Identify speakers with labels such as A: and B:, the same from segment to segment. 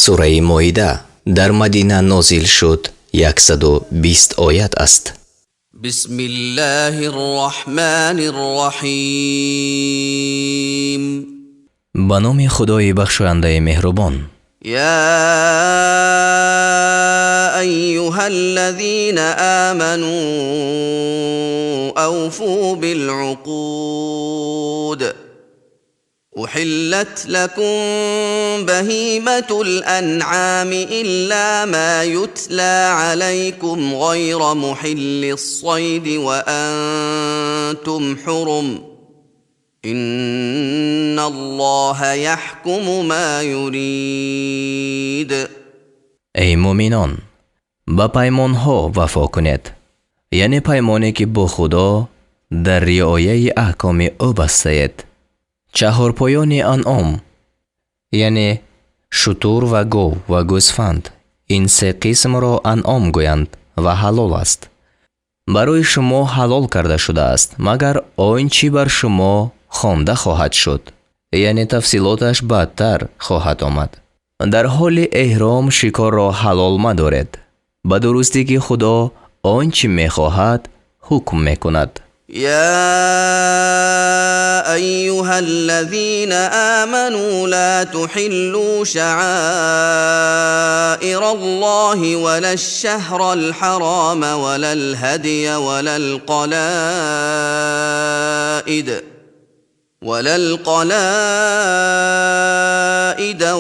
A: Сураи Моида дар Мадина нозил шуд, 120 оят аст.
B: Бисмиллоҳир Роҳманир Роҳим.
A: Ба номи Худои бахшояндаи меҳрубон.
B: Йа айюҳаллазина аману авфу билъуқуд. Уҳиллат лакум баҳиматул анъами илла ма ютла алайкум ғайра муҳиллис сайди ва антум ҳурум. Инналлоҳа яҳкуму ма юрид.
A: Эй мӯъминон, ба паймонҳо вафо кунед, яъне паймоне ки бо Худо дар риояи аҳкоми ӯ бастаед. Чаҳорпоёни анъом, яъне шутур ва гов ва гӯсфанд, ин се қисмро анъом гӯянд ва ҳалол аст. Барои шумо ҳалол карда шудааст, магар он чӣ бар шумо хонда хоҳад шуд, яъне тафсилоташ баъдтар хоҳад омад. Дар ҳоли эҳром шикорро ҳалол мадоред. Ба дурустӣ ки Худо он чӣ мехоҳад ҳукм мекунад.
B: Йа айюҳаллазина аману ла туҳиллу шаъаираллоҳи валаш шаҳрал ҳарома валал ҳадя валал қалоида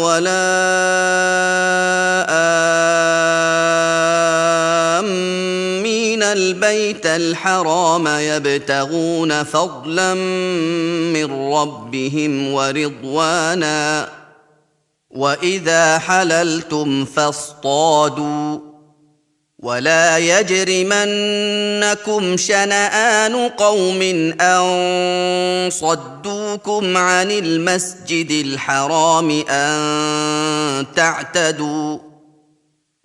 B: вала амминал байтал ҳарома ябтағуна фазлан мин роббиҳим ва ризвона ва иза ҳалалтум фастаду ва ла яҷриманнакум шанаъану қавмин ан саддукум анил масҷидил ҳароми ан таътаду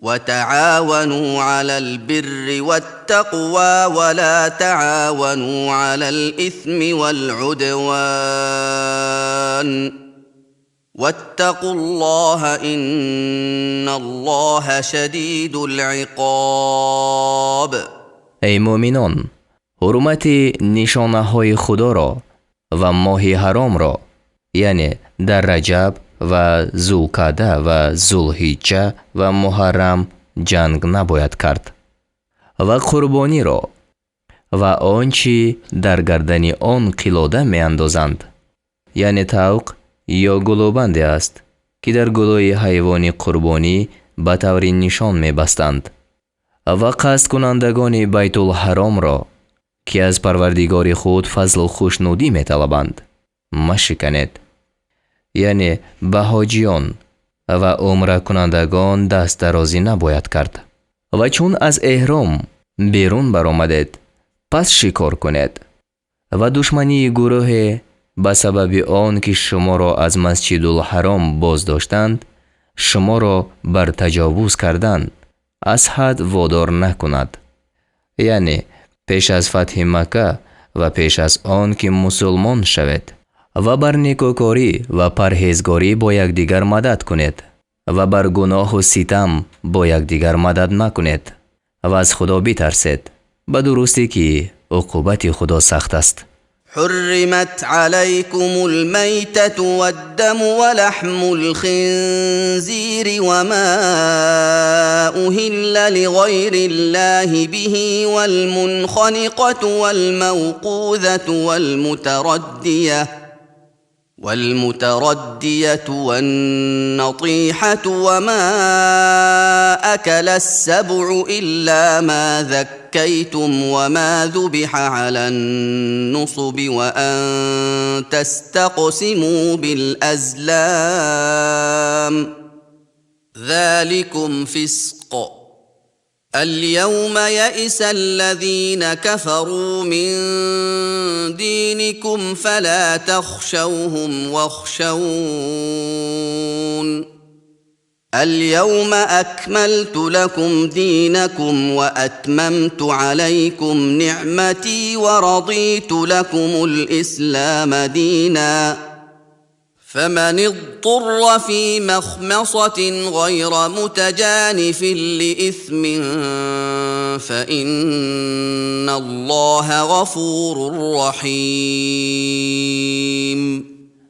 B: ва таъавану алал бирри ваттақво ва ла таъавану алал исми вал удвон ваттақуллоҳа инналлоҳа шадидул иқоб.
A: Эй мӯъминон, ҳурмати нишонаҳои Худоро ва моҳи ҳаромро, яъне дар Раҷаб ва Зулқаъда ва Зулҳиҷҷа ва Муҳаррам ҷанг набояд кард ва қурбониро ва он чӣ дар гардани он қилода меандозанд, яъне тавқ ё гулӯбанде аст, ки дар гулӯи ҳайвони қурбонӣ ба таври нишон мебастанд, ва қасдкунандагони Байтулҳаромро, ки аз Парвардигори худ фазлу хушнудӣ металабанд, машиканед, яъне ба ҳоҷиён ва умракунандагон дастдарозӣ набояд кард. Ва чун аз эҳром берун баромадед, пас шикор кунед ва душмании гурӯҳе ба сабаби он ки шуморо аз Масҷидулҳаром боздоштанд, шуморо бар таҷовуз кардан аз ҳад водор накунад, яъне пеш аз фатҳи Макка ва пеш аз он ки мусулмон шавед, ва бар некӯкорӣ ва парҳезгорӣ бо якдигар мадад кунед ва бар гуноҳу ситам бо якдигар мадад накунед ва аз Худо битарсед, ба дурустӣ ки уқубати Худо сахт аст.
B: Ҳурримат алайкумул майтату ваддаму ва лаҳмул хинзири ва ма уҳилла лиғайриллаҳи биҳи вал мунханиқату вал мавқузату вал мутараддияту ван натиҳату ва ма акалас сабъу илла ма заккайтум ва ма зубиҳа алан нусуби ва ан тастақсиму бил азлам заликум фисқ. Алявма яисаллазина кафару мин диникум фала тахшавҳум вахшавун. Алявма акмалту лакум динакум ва атмамту алайкум ниъмати ва радиту лакумул ислама дина. فمن اضطر في مخمصة غير متجانف لإثم فإن الله غفور رحيم.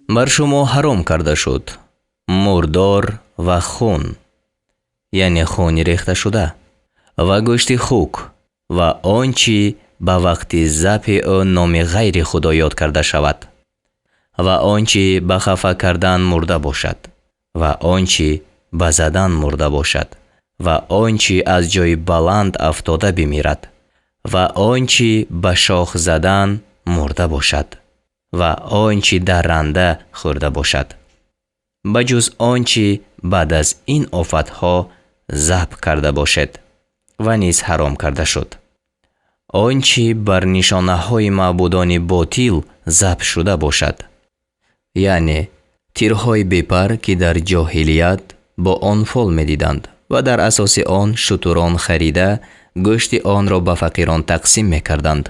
A: Бар шумо ҳаром карда шуд мурдор ва хун, яъне хуни рехташуда, ва гӯшти хук ва он чӣ ба вақти забҳи ӯ номи ғайри Худо ёд карда шавад, ва он чӣ ба хафа кардан мурда бошад, ва он чӣ ба задан мурда бошад, ва он чӣ аз ҷои баланд афтода бимирад, ва он чӣ ба шох задан мурда бошад, ва он чӣ дарранда хӯрда бошад, ба ҷуз он чӣ баъд аз ин офатҳо забҳ карда бошед. Ва низ ҳаром карда шуд он чӣ бар нишонаҳои маъбудони ботил забҳ шуда бошад, яъне тирҳои бепар, ки дар ҷоҳилият бо он фол медиданд ва дар асоси он шутурон харида, гӯшти онро ба фақирон тақсим мекарданд.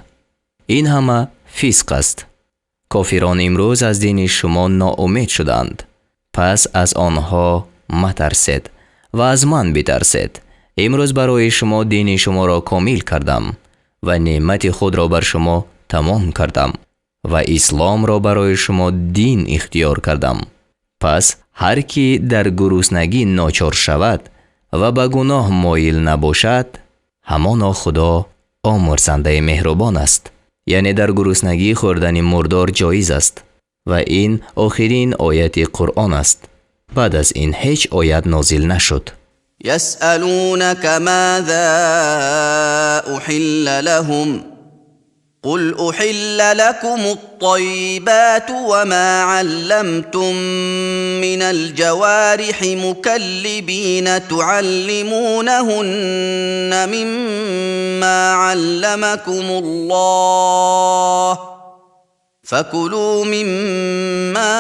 A: Ин ҳама фисқ аст. Кофирон имрӯз аз дини шумо ноумед шуданд, пас аз онҳо матарсед ва аз ман битарсед. Имрӯз барои шумо дини шуморо комил кардам ва неъмати худро бар шумо тамом кардам ва исломро барои шумо дин ихтиёр кардам. Пас ҳар кӣ дар гуруснагӣ ночор шавад ва ба гуноҳ моил набошад, ҳамоно Худо омӯрзандаи меҳрубон аст. Яъне дар гуруснагӣ хӯрдани мурдор ҷоиз аст ва ин охирин ояти Қуръон аст. Баъд аз ин ҳеҷ оят нозил нашуд.
B: يسألونك ماذا أحل لهم قل أحل لكم الطيبات وما علمتم من الجوارح مكلبين تعلمونهن مما علمكم الله فكلوا مما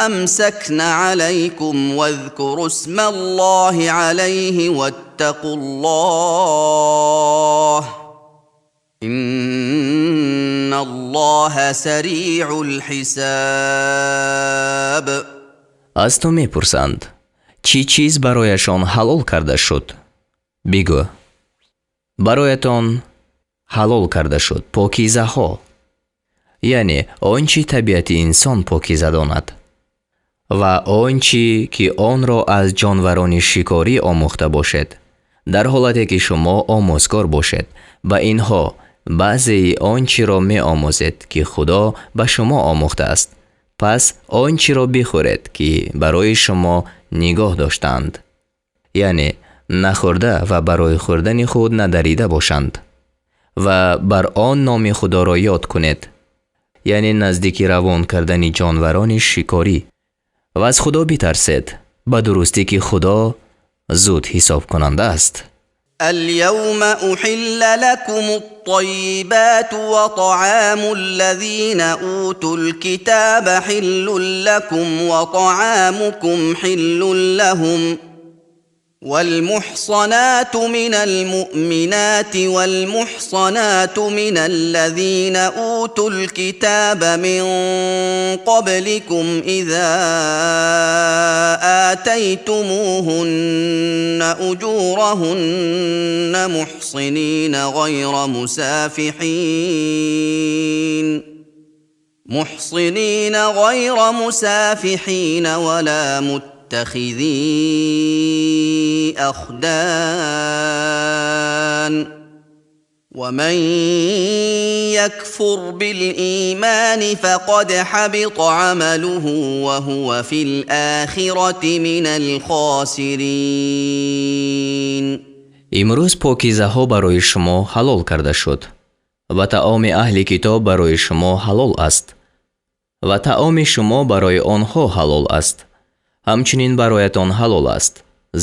B: أمسكن عليكم واذكروا اسم الله عليه واتقوا الله إن الله سريع الحساب.
A: Аз ту мепурсанд, чӣ чиз барояшон ҳалол карда шуд? Бигӯ: бароятон ҳалол карда шуд покизаҳо, яъне он чӣ табиати инсон покиза донад, ва он чӣ ки онро аз ҷонварони шикорӣ омӯхта бошед, дар ҳолате ки шумо омӯзгор бошед. Ба инҳо баъзеи он чиро меомӯзед, ки Худо ба шумо омӯхтааст. Пас он чиро бихӯред, ки барои шумо нигоҳ доштаанд, яъне нахӯрда ва барои хӯрдани худ надарида бошанд, ва бар он номи Худоро ёд кунед, яъне наздики равон кардани ҷонварони шикорӣ, ва аз Худо битарсед. Ба дурустӣ ки Худо зуд ҳисобкунанда аст.
B: اليوم أحل لكم الطيبات وطعام الذين أوتوا الكتاب حل لكم وطعامكم حل لهم والمحصنات من المؤمنات والمحصنات من الذين أوتوا الكتاب من قبلكم إذا آتيتموهن أجورهن محصنين غير مسافحين ولا متخذي أخدان. ومن يكفر بالإيمان فقد حبط عمله وهو في الآخرة من الخاسرين.
A: Имрӯз покизаҳо барои шумо ҳалол карда шуд ва таоми аҳли китоб барои шумо ҳалол аст ва таоми шумо барои онҳо ҳалол аст. Ҳамчунин бароятон ҳалол аст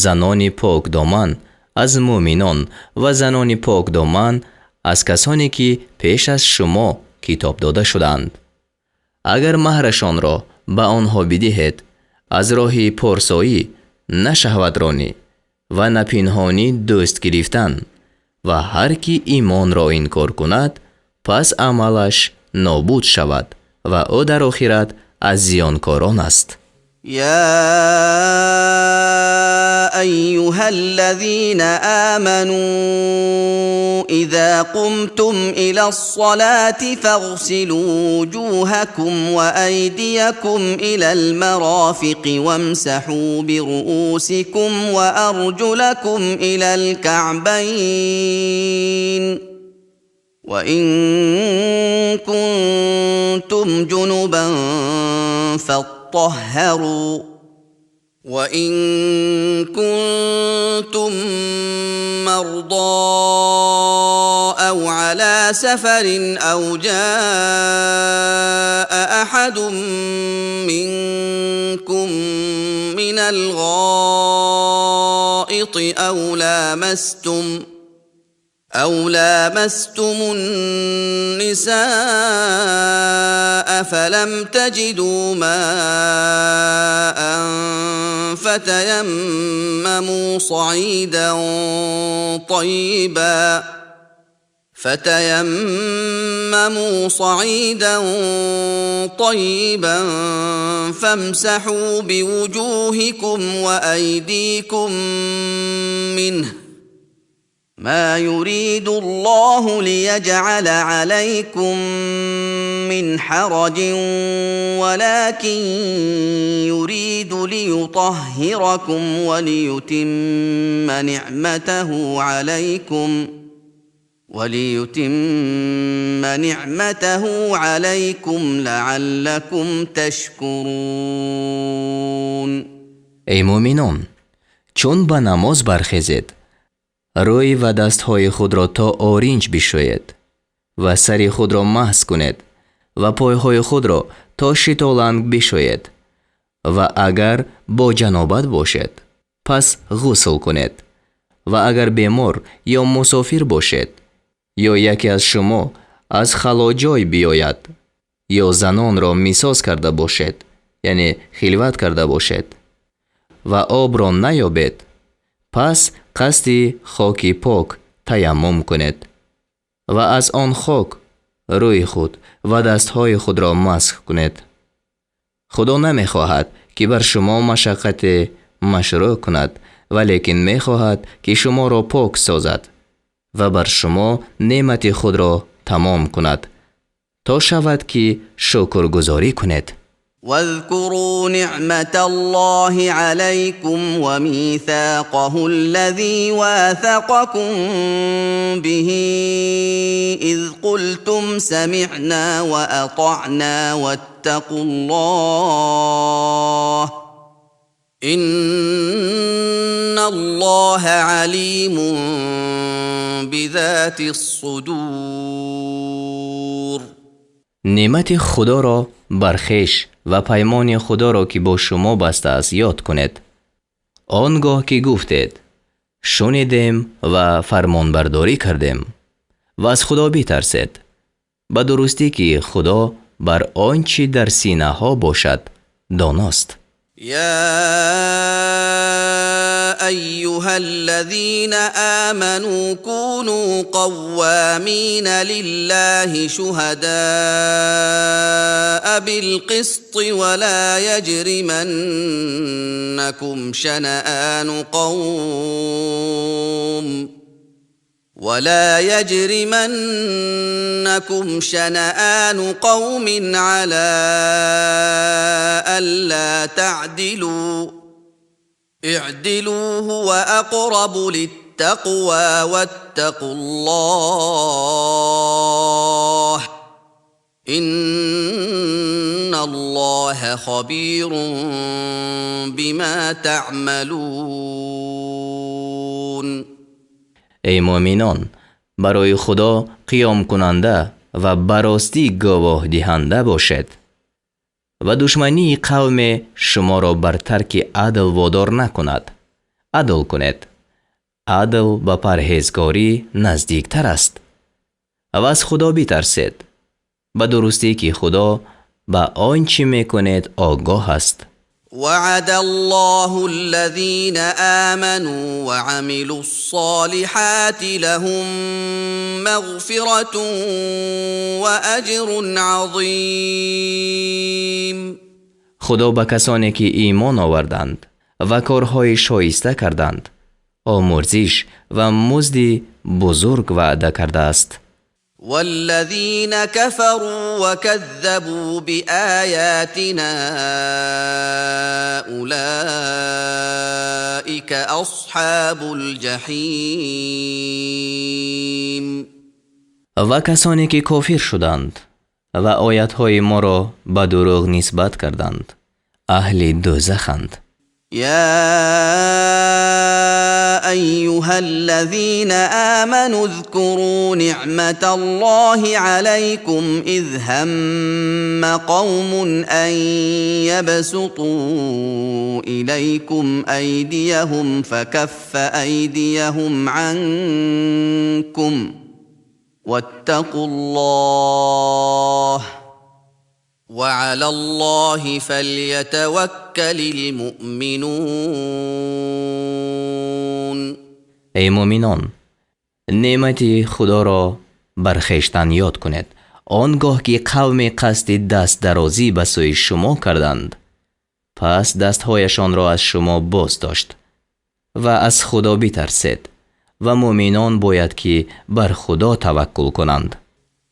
A: занони покдоман аз мӯъминон ва занони покдоман аз касоне, ки пеш аз шумо китоб дода шудаанд, агар маҳрашонро ба онҳо бидиҳед аз роҳи порсоӣ, на шаҳватронӣ ва на пинҳонӣ дӯст гирифтан. Ва ҳар кӣ имонро инкор кунад, пас амалаш нобуд шавад ва ӯ дар охират аз зиёнкорон аст.
B: يا ايها الذين امنوا اذا قمتم الى الصلاه فاغسلوا وجوهكم وايديكم الى المرافق وامسحوا برؤوسكم وارجلكم الى الكعبين وان كنتم جنبا فاطهروا وإن كنتم مرضى أو على سفر أو جاء أحد منكم من الغائط أو لامستم النساء فلم تجدوا ماء فتيمموا صعيدا طيبا فامسحوا بوجوهكم وأيديكم منه ما يريد الله ليجعل عليكم من حرج ولكن يريد ليطهركم وليتم نعمته عليكم لعلكم تشكرون.
A: Эй мӯъминон, чун ба намоз бархезед, рӯй ва дастҳои худро то оринҷ бишӯед ва сари худро маҳз кунед ва пойҳои худро то шитоланг бишӯед ва агар бо ҷанобат бошед, пас ғусл кунед ва агар бемор ё мусофир бошед ё яке аз шумо аз халоҷой биёяд ё занонро мисоз карда бошед, яъне хилват карда бошед ва обро наёбед, пас қасди хоки пок таяммум кунед ва аз он хок рӯи худ ва дастҳои худро масҳ кунед. Худо намехоҳад, ки бар шумо машаққате машрӯъ кунад, валекин мехоҳад, ки шуморо пок созад ва бар шумо неъмати худро тамом кунад, то шавад, ки шукргузорӣ кунед.
B: واذكروا نعمة الله عليكم وميثاقه الذي واثقكم به إذ قلتم سمعنا وأطعنا واتقوا الله إن الله عليم بذات الصدور.
A: Неъмати Худоро бар хеш ва паймони Худоро, ки бо шумо бастааст, ёд кунед, он гоҳ ки гуфтед: шунидем ва фармонбардорӣ кардем, ва аз Худо битарсед. Ба дурустӣ, ки Худо бар он чӣ дар синаҳо бошад, доност.
B: يا ايها الذين امنوا كونوا قوامين لله شهداء بالقسط ولا يجرمنكم شنآن قوم على ألا تعدلوا اعدلوا هو أقرب للتقوى واتقوا الله إن الله خبير بما تعملون.
A: Эй мӯъминон, барои Худо қиёмкунанда ва ба ростӣ гувоҳдиҳанда бошед ва душмании қавме шуморо бар тарки адл водор накунад. Адл кунед, адл ба парҳезгорӣ наздиктар аст, ва аз Худо битарсед. Ба дурустӣ, ки Худо ба он чӣ мекунед, огоҳ аст.
B: وعد الله الذين آمنوا وعملوا الصالحات لهم مغفرة وأجر عظيم.
A: Худо ба касоне ки имон оварданд ва корҳои шоиста карданд, омурзиш ва музди бузург ваъда кардааст.
B: والذين كفروا وكذبوا بآياتنا أولئك أصحاب الجحيم.
A: Ва касоне ки кофир шуданд ва оятҳои моро ба дурӯғ нисбат карданд, аҳли дӯзаханд.
B: يا ايها الذين امنوا اذكروا نعمه الله عليكم اذ هم قوم ان يبسطوا اليكم ايديهم فكف ايديهم عنكم واتقوا الله وعلى الله فليتوكل المؤمنون.
A: Эй муъминон, неъмати Худоро бар хештан ёд кунед, он гоҳ ки қавме қасди дастдарозӣ ба сӯи шумо карданд, пас дастҳояшонро аз шумо боз дошт ва аз Худо битарсед ва муъминон бояд ки бар Худо таваккул кунанд.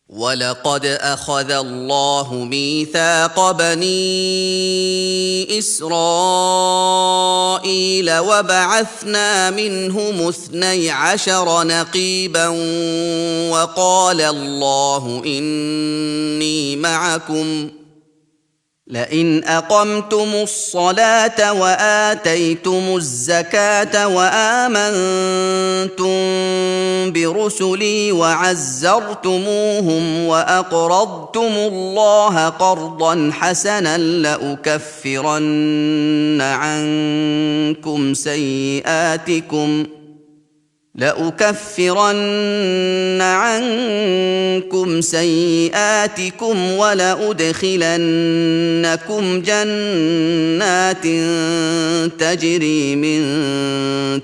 B: ولقد اخذ الله ميثاق بني اسرائيل وبعثنا منهم 12 نقيبا وقال الله اني معكم لئن اقمتم الصلاه واتيتم الزكاه وامنتم برسلي وعزرتموهم واقرضتم الله قرضا حسنا لأكفرن عنكم سيئاتكم ولأدخلنكم جنات تجري من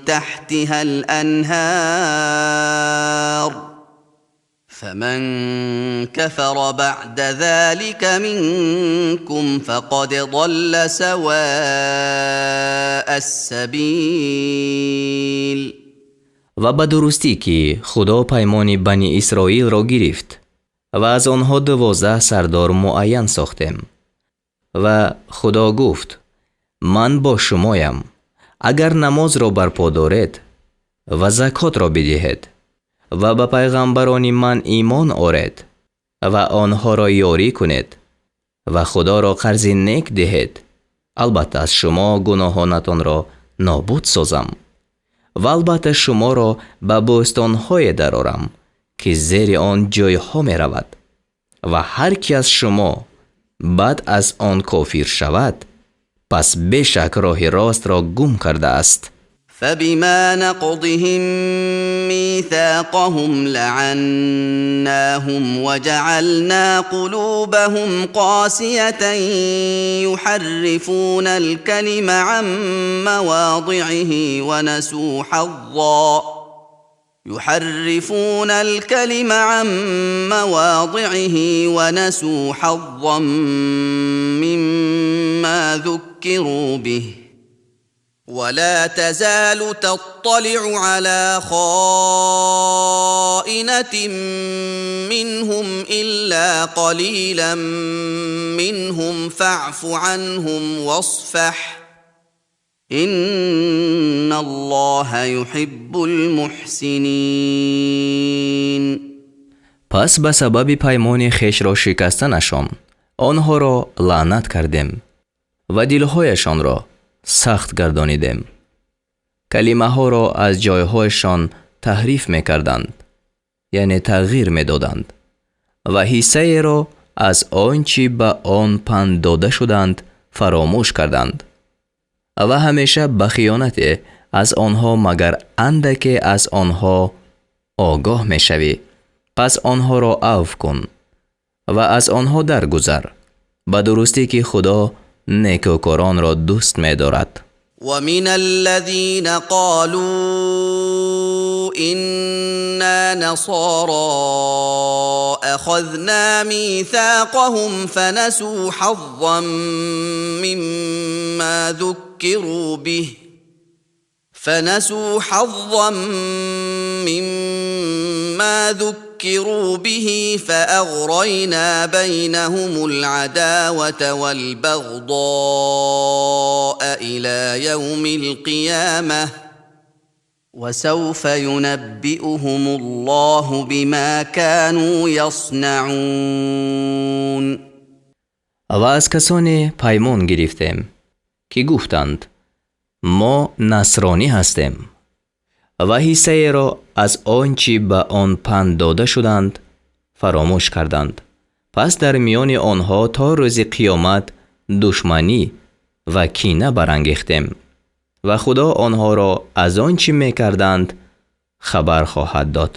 B: تحتها الأنهار فمن كفر بعد ذلك منكم فقد ضل سواء السبيل.
A: Ва ба дурустӣ ки Худо паймони Бани Исроилро гирифт ва аз онҳо 12 сардор муайян сохтем. Ва Худо гуфт: ман бо шумоям, агар намозро барпо доред ва закотро бидиҳед ва ба пайғамбарони ман имон оред ва онҳоро ёрӣ кунед ва Худоро қарзи нек диҳед, албатта аз шумо гуноҳонатонро нобуд созам ва албатта шуморо ба бӯстонҳое дарорам, ки зери он ҷойҳо меравад. Ва ҳар ки аз шумо баъд аз он кофир шавад, пас бешак роҳи ростро гум кардааст.
B: فبما نقضهم ميثاقهم لعناهم وجعلنا قلوبهم قاسية يحرفون الكلم عن مواضعه ونسوا حظا يحرفون الكلم عن مواضعه ونسوا حظا مما ذكروا به ولا تزال تطلع على خائنة منهم إلا قليلا منهم فاعف عنهم واصفح إن الله يحب المحسنين.
A: Пас ба сабаби паймони хешро шикастанашон онҳоро лаънат кардем ва дилҳояшонро сахт гардонидем. Калимаҳоро аз ҷойҳояшон таҳриф мекарданд, яъне тағйир медоданд, ва ҳиссаеро аз он чӣ ба он панд дода шуданд фаромӯш карданд. Ва ҳамеша ба хиёнате аз онҳо магар андаке аз онҳо огоҳ мешавӣ, пас онҳоро авф кун ва аз онҳо даргузар. Ба дурустӣ ки Худо некӯкоронро дӯст медорад.
B: ومن الذين قالوا إنا نصارى أخذنا ميثاقهم فنسوا حظا مما ذكروا به فنسوا حظا مما ذكروا به فأغرينا بينهم العداوة والبغضاء إلى يوم القيامة وسوف ينبئهم الله بما كانوا يصنعون.
A: Ва аз касоне паймон гирифтем, ки гуфтанд: мо насронӣ ҳастем, ва ҳиссаеро аз он чӣ ба он панд дода шуданд, фаромӯш карданд. Пас дар миёни онҳо то рӯзи қиёмат душманӣ ва кина барангехтем ва Худо онҳоро аз он чӣ мекарданд, хабар хоҳад дод.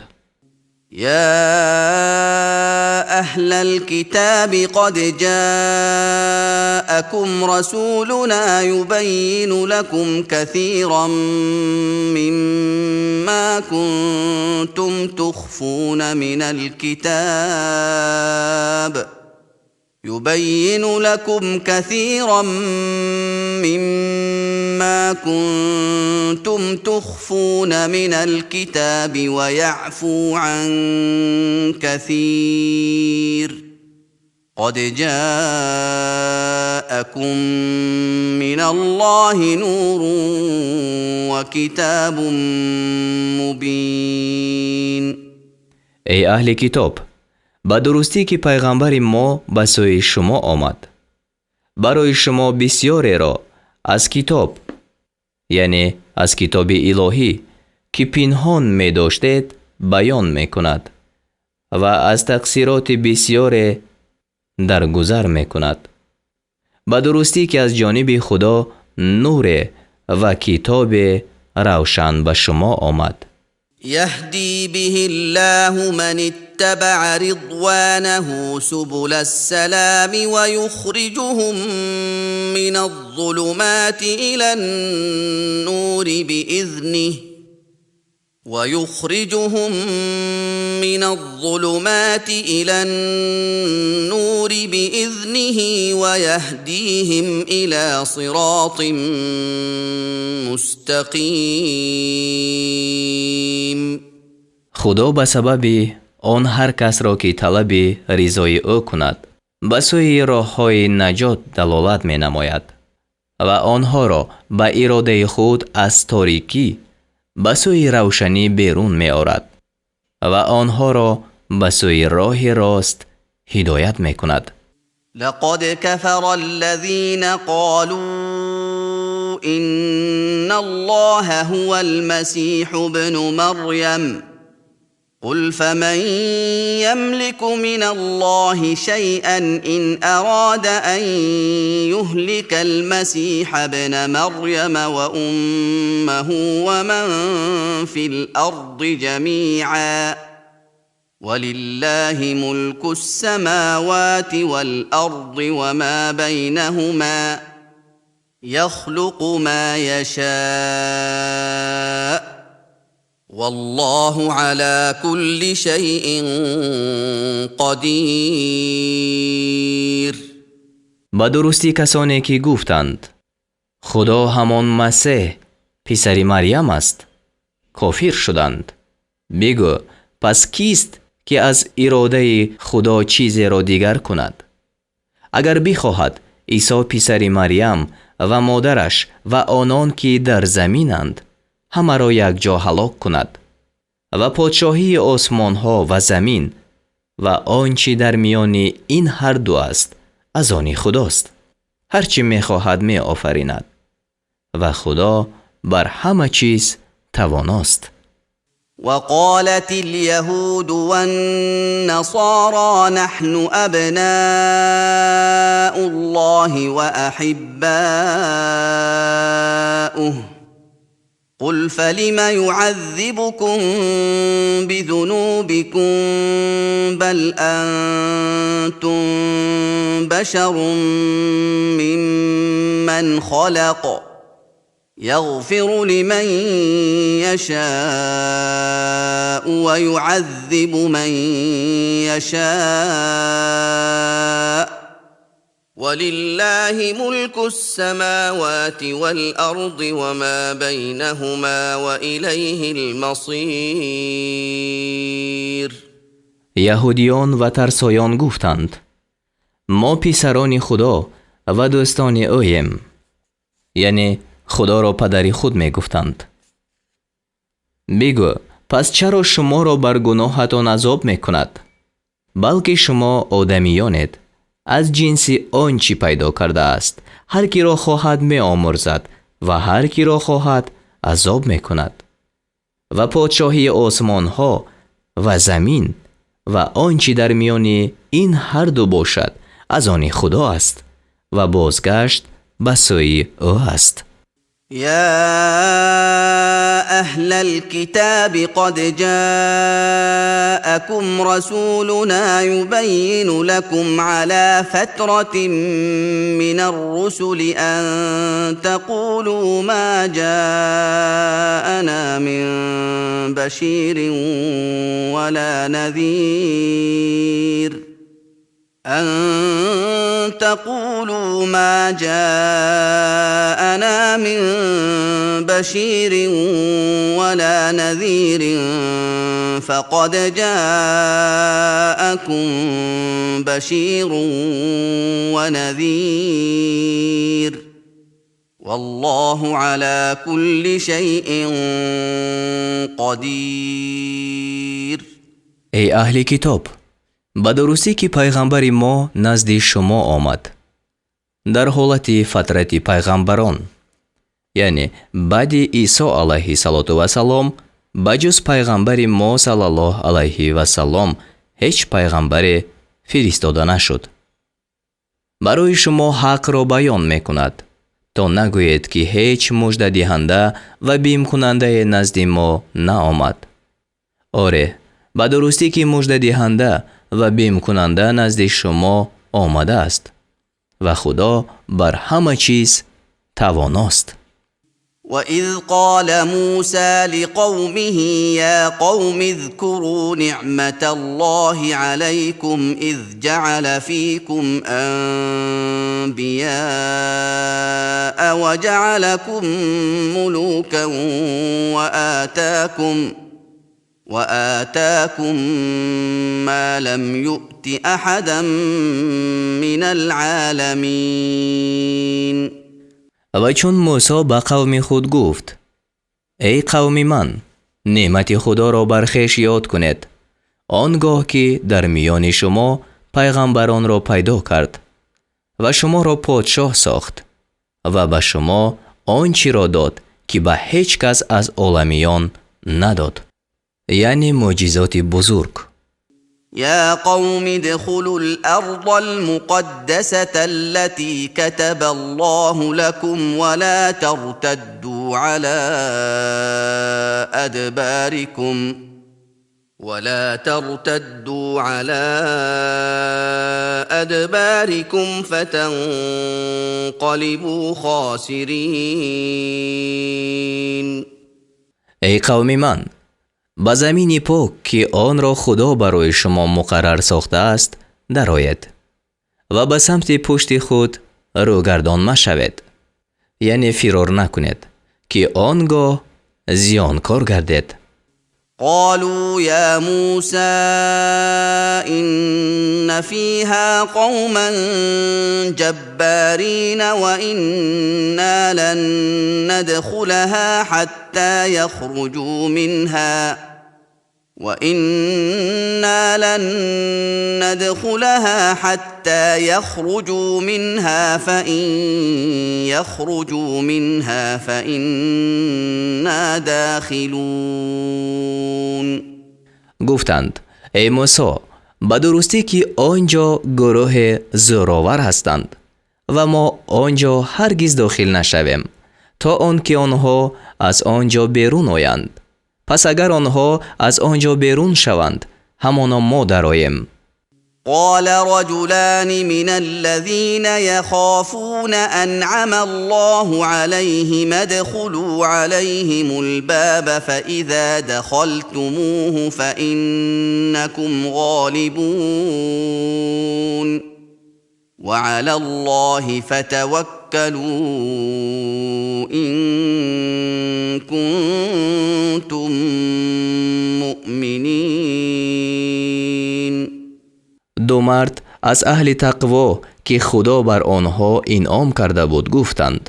B: يا أهل الكتاب قد جاءكم رسولنا يبين لكم كثيرا مما كنتم تخفون من الكتاب يبين لكم كثيرا مما كنتم تخفون من الكتاب ويعفو عن كثير قد جاءكم من الله نور وكتاب مبين.
A: Эй аҳли китоб, ба дурустӣ ки пайғамбари мо ба сӯи шумо омад, барои шумо бисёреро аз китоб, яъне аз китоби илоҳӣ, ки пинҳон медоштед, баён мекунад ва аз тақсироти бисёре даргузар мекунад. Ба дурустӣ ки аз ҷониби Худо нуре ва китобе равшан ба шумо омад.
B: يهدي به الله من اتبع رضوانه سبل السلام ويخرجهم من الظلمات إلى النور بإذنه ويخرجهم من الظلمات إلى النور بإذنه ويهديهم إلى صراط مستقيم.
A: Худо ба сабаби он ҳар касро, ки талаби ризои ӯ кунад, ба сӯи роҳҳои наҷот далолат менамояд ва онҳоро ба иродаи худ аз торикӣ ба сӯи равшанӣ берун меорад ва онҳоро ба сӯи роҳи рост ҳидоят мекунад.
B: لقد كفر الذين قالوا إن الله هو المسيح ابن مريم قل فمن يملك من الله شيئا إن أراد أن يهلك المسيح ابن مريم وأمه ومن في الأرض جميعا ولله ملك السماوات والأرض وما بينهما يخلق ما يشاء والله على كل شيء قدير.
A: Ба дурустӣ касоне ки гуфтанд: Худо ҳамон Масеҳ писари Марьям аст, кофир шуданд. Бигӯ: пас кист, ки аз иродаи Худо чизеро дигар кунад, агар бихоҳад Исо писари Марьям ва модараш ва онон ки дар заминанд, ҳамаро якҷо ҳалок кунад? Ва подшоҳии осмонҳо ва замин ва он чӣ дар миёни ин ҳарду аст, аз они Худост. Ҳар чӣ мехоҳад, меофаринад ва Худо бар ҳама чиз тавоност.
B: وقالت اليهود والنصارى نحن أبناء الله وأحباؤه قل فلم يعذبكم بذنوبكم بل أنتم بشر ممن خلق. يغفر لمن يشاء ويعذب من يشاء ولله ملك السماوات والأرض وما بينهما وإليه المصير.
A: Яҳудиён ва тарсоён гуфтанд: «Мо писарони Худо ва дӯстони ӯем», яъне Худоро падари худ мегуфтанд. Бигӯ: «Пас чаро шуморо бар гуноҳатон азоб мекунад? Балки шумо одамиёнед аз ҷинси он чӣ пайдо кардааст. Ҳар киро хоҳад, меомӯрзад ва ҳар киро хоҳад, азоб мекунад. Ва подшоҳии осмонҳо ва замин ва он чӣ дар миёни ин ҳарду бошад, аз они Худо аст ва бозгашт ба сӯи ӯ аст».
B: يا اهل الكتاب، قد جاءكم رسولنا يبين لكم على فتره من الرسل ان تقولوا ما جاءنا من بشير ولا نذير، ان تقولوا ما جاءنا من بشير ولا نذير، فقد جاءكم بشير ونذير، والله على كل شيء قدير.
A: Эй аҳли китоб, ба дурустӣ ки пайғамбари мо назди шумо омад дар ҳолати фатрати пайғамбарон, яъне баъди Исо алайҳиссалоту вассалом ба ҷуз пайғамбари мо саллаллоҳу алайҳи вассалом ҳеҷ пайғамбаре фиристода нашуд. Барои шумо ҳақро баён мекунад, то нагӯед, ки ҳеҷ муждадиҳанда ва бимкунандае назди мо наомад. Оре, ба дурустӣ ки муждадиҳанда ва бимкунанда назди шумо омадааст ва Худо бар ҳама чиз тавоност.
B: واذ قال موسى لقومه يا قوم اذكروا نعمه الله عليكم، اذ جعل فيكم انبياء وجعلكم ملوكا واتاكم ما لم يؤت احدا من العالمين.
A: Ва чун Мусо ба қавми худ гуфт: «Эй қавми ман, неъмати Худоро бар хеш ёд кунед, он гоҳ ки дар миёни шумо пайғамбаронро пайдо кард ва шуморо подшоҳ сохт ва ба шумо он чиро дод, ки ба ҳеҷ кас аз оламиён надод», яъне мӯъҷизоти бузург.
B: يا قوم ادخلوا الارض المقدسه التي كتب الله لكم ولا ترتدوا على ادباركم ولا ترتدوا على ادباركم فتنقلبوا خاسرين.
A: Эй қавми ман, ба замини пок, ки онро Худо барои шумо муқаррар сохтааст, дароед ва ба самти пушти худ рӯгардон машавед, яъне фирор накунед, ки он гоҳ зиёнкор гардед.
B: قالوا يا موسى ان فيها قوما جبارين وانا لن ندخلها حتى يخرجوا منها، وانا لن ندخلها حتى يخرجوا منها، فان يخرجوا منها فانا داخلون.
A: Гуфтанд: «Эй Мусо, ба дурустӣ ки он ҷо гурӯҳе зӯровар ҳастанд ва мо он ҷо ҳаргиз дохил нашавем, то он ки онҳо аз он ҷо берун оянд. Пас агар онҳо аз он ҷо берун шаванд, ҳамоно мо дароем».
B: قال رجلان من الذين يخافون أنعم الله عليهم ادخلوا عليهم الباب فإذا دخلتموه فإنكم غالبون وعلى الله فتوكلوا إن كنتم مؤمنين.
A: Ду мард аз аҳли тақво, ки Худо бар онҳо инъом карда буд, гуфтанд: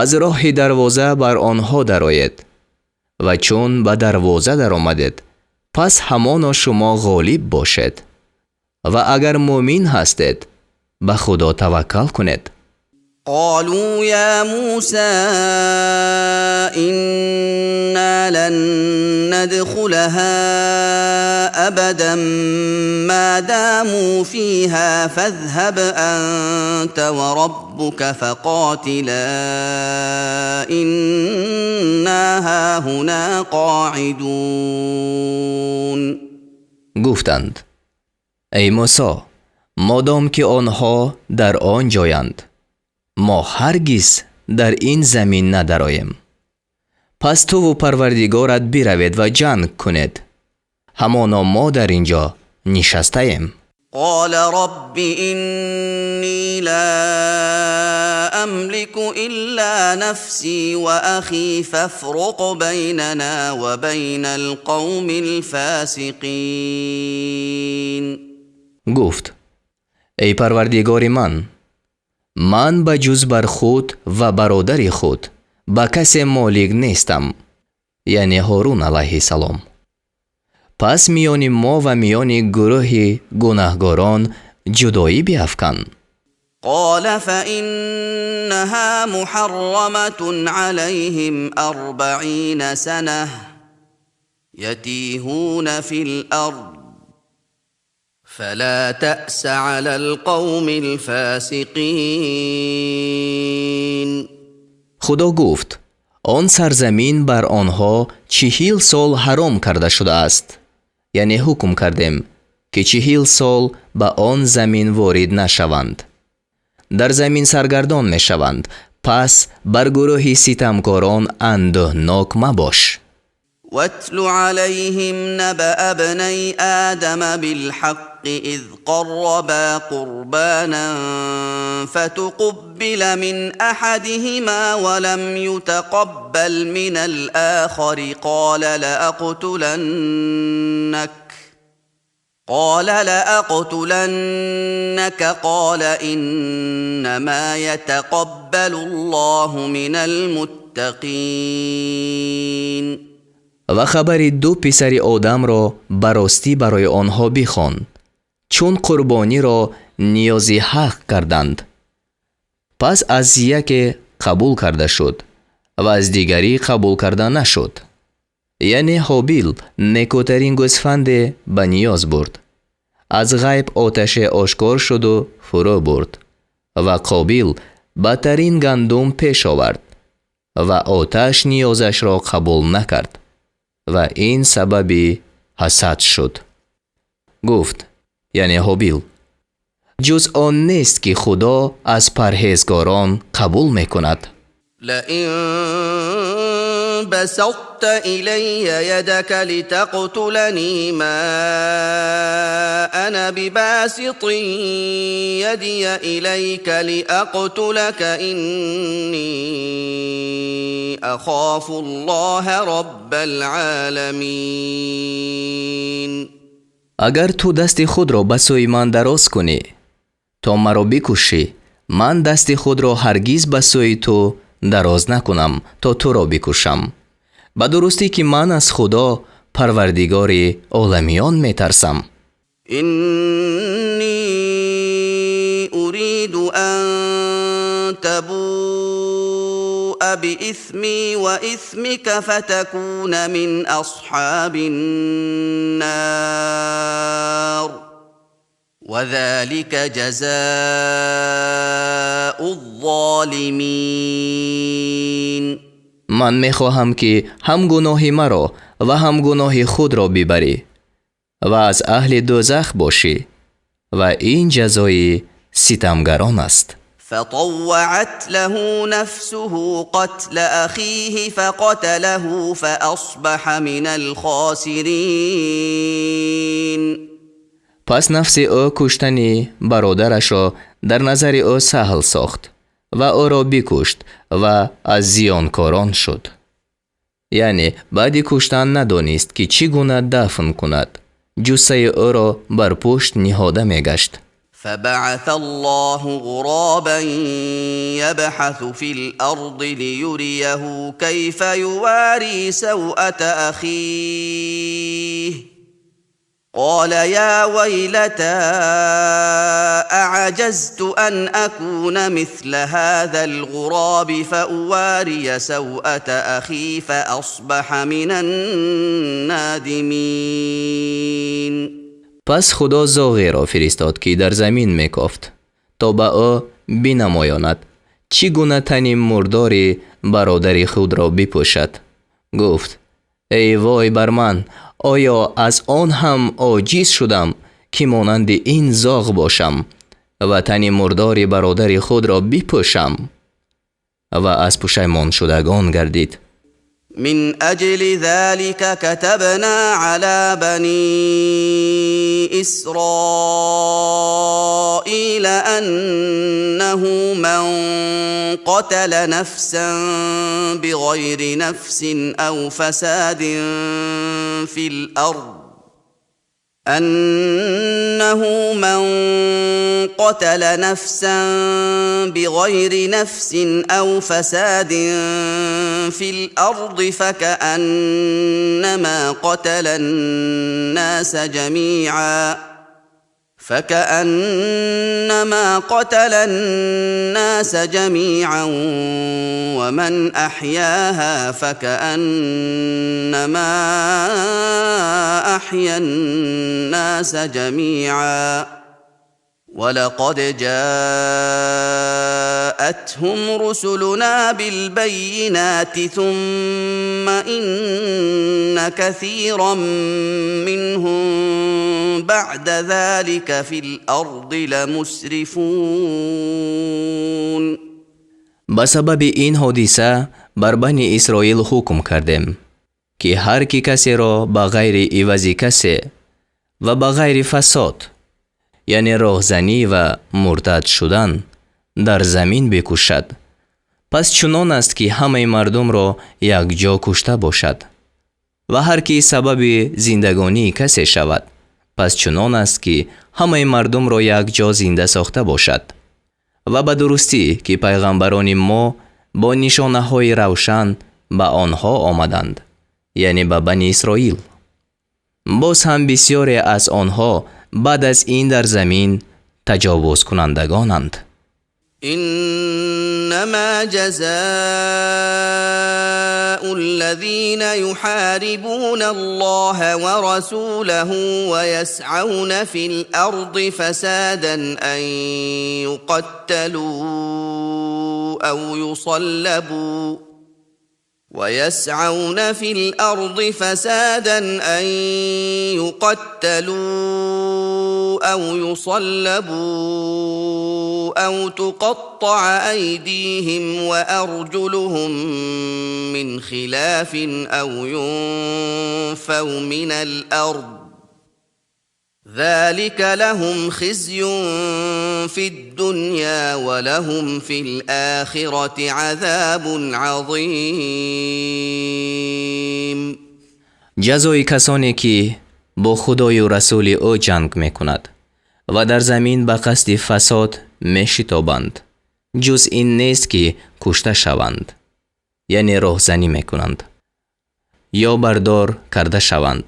A: аз роҳи дарвоза бар онҳо дароед ва чун ба дарвоза даромадед, пас ҳамоно шумо ғолиб бошед ва агар мӯмин ҳастед, ба Худо таваккал кунед.
B: قالوا يا موسى إنا لن ندخلها أبدا ما داموا فيها فاذهب أنت وربك فقاتلا إنا هاهنا قاعدون.
A: Гуфтанд: эй Мусо, модом ки онҳо дар он ҷоянд, мо ҳаргиз дар ин замин надароем. Пас туву Парвардигорат биравед ва ҷанг кунед. Ҳамоно мо дар ин ҷо нишастаем.
B: قال رب إني لا أملك إلا نفسي وأخي فافرق بيننا وبين القوم الفاسقين.
A: Гуфт: эй Парвардигори ман, ман ба ҷуз бар худ ва бародари худ ба касе молик нестам, яъне Ҳорун алайҳиссалом. Пас миёни мо ва миёни гурӯҳи гунаҳгорон ҷудоӣ биафкан.
B: قال فإنها محرمة عليهم 40 سنة يتيهون في الأرض فلا تأس على القوم الفاسقين.
A: Худо гуфт: он сарзамин бар онҳо 40 сол ҳаром карда шудааст, яъне ҳукм кардем, ки 40 сол ба он замин ворид нашаванд, дар замин саргардон мешаванд. Пас бар гурӯҳи ситамкорон андӯҳнок мабош.
B: واتل عليهم نبأ ابني آدم بالحق إذ قربا قربانا فتقبل من أحدهما ولم يتقبل من الآخر قال لأقتلنك قال إنما يتقبل الله من المتقين.
A: Ва хабари ду писари Одамро ба ростӣ барои онҳо бихон, чун қурбониро ниёзи ҳақ карданд. Пас аз яке қабул карда шуд ва аз дигарӣ қабул карда нашуд. Яъне Ҳобил некӯтарин гӯсфанде ба ниёз бурд. Аз ғайб оташе ошкор шуду фурӯ бурд ва Қобил бадтарин гандум пеш овард ва оташ ниёзашро қабул накард ва ин сабаби ҳасад шуд. Гуфт, яъне Ҳобил: ҷуз он нест, ки Худо аз парҳезгорон қабул мекунад.
B: لئن بسطت إلي يدك لتقتلني ما أنا بباسط يدي إليك لأقتلك إني أخاف الله رب العالمين.
A: Агар ту дасти худро ба сӯи ман дароз кунӣ, то маро бикушӣ, ман дасти худро ҳаргиз ба сӯи ту дароз накунам, то туро бикушам. Ба дурустӣ, ки ман аз Худо, Парвардигори оламиён, метарсам.
B: إني أريد أن تبوء بإثمي وإثمك فتكون من أصحاب النار وذلك جزاء الظالمين.
A: Ман мехоҳам, ки ҳам гуноҳи маро ва ҳам гуноҳи худро бибарӣ ва аз аҳли дӯзах бошӣ. Ва ин ҷазои ситамгарон аст.
B: فطوعت له نفسه قتل أخيه فقتله فأصبح من الخاسرين.
A: Пас нафси ӯ куштани бародарашро дар назари ӯ саҳл сохт ва ӯро бикушт ва аз зиёнкорон шуд. Яъне баъди куштан надонист, ки чӣ гуна дафн кунад, ҷуссаи ӯро бар пушт ниҳода мегашт.
B: فبعث الله غرابا يبحث في الأرض ليريه كيف يواري سوءة أخيه. قال يا ويلتى أعجزت أن أكون مثل هذا الغراب فأواري سوءة أخي فأصبح من النادمين.
A: Пас Худо зоғеро фиристод, ки дар замин мекофт, то ба ӯ бинамоёнад, чӣ гуна тани мурдори бародари худро бипӯшад. Гуфт: эй вой бар ман, оё аз он ҳам оҷиз шудам, ки монанди ин зоғ бошам ва тани мурдори бародари худро бипӯшам? Ва аз пушаймоншудагон гардид.
B: من أجل ذلك كتبنا على بني إسرائيل أنه من قتل نفسا بغير نفس أو فساد في الأرض أنه من قتل نفسا بغير نفس أو فساد في الأرض فكأنما قتل الناس جميعا ومن أحياها فكأنما أحيا الناس جميعا. ولقد جاءتهم رسلنا بالبينات ثم إن كثيرا منهم بعد ذلك في الأرض لمسرفون.
A: Ба сабаби ин ҳодиса бар Бани Исроил ҳукм кардем, ки ҳар ки касеро ба ғайри ивази касе ва ба ғайри фасод, яъне роҳзанӣ ва муртад шудан, дар замин бикушад, пас чунон аст, ки ҳамаи мардумро якҷо кушта бошад, ва ҳар ки сабаби зиндагонии касе шавад, пас чунон аст, ки ҳамаи мардумро якҷо зинда сохта бошад. Ва ба дурустӣ, ки пайғамбарони мо бо нишонаҳои равшан ба онҳо омаданд, яъне ба Бани Исроил, боз ҳам бисёре аз онҳо баъд аз ин дар замин таҷовузкунандагонанд.
B: إنما جزاء الذين يحاربون الله ورسوله ويسعون في الأرض فسادا أن يقتلوا أو يصلبوا ويسعون في الأرض فسادا أن يقتلوا أو يصلبوا أو تقطع أيديهم وأرجلهم من خلاف أو ينفوا من الأرض. ذلك لهم خزي في الدنيا ولهم في الآخرة عذاب عظيم.
A: Ҷазои касоне, ки бо Худою расули ӯ ҷанг мекунад ва дар замин ба қасди фасод мешитобанд, ҷуз ин нест, ки кушта шаванд, яъне роҳзанӣ мекунанд, ё бардор карда шаванд,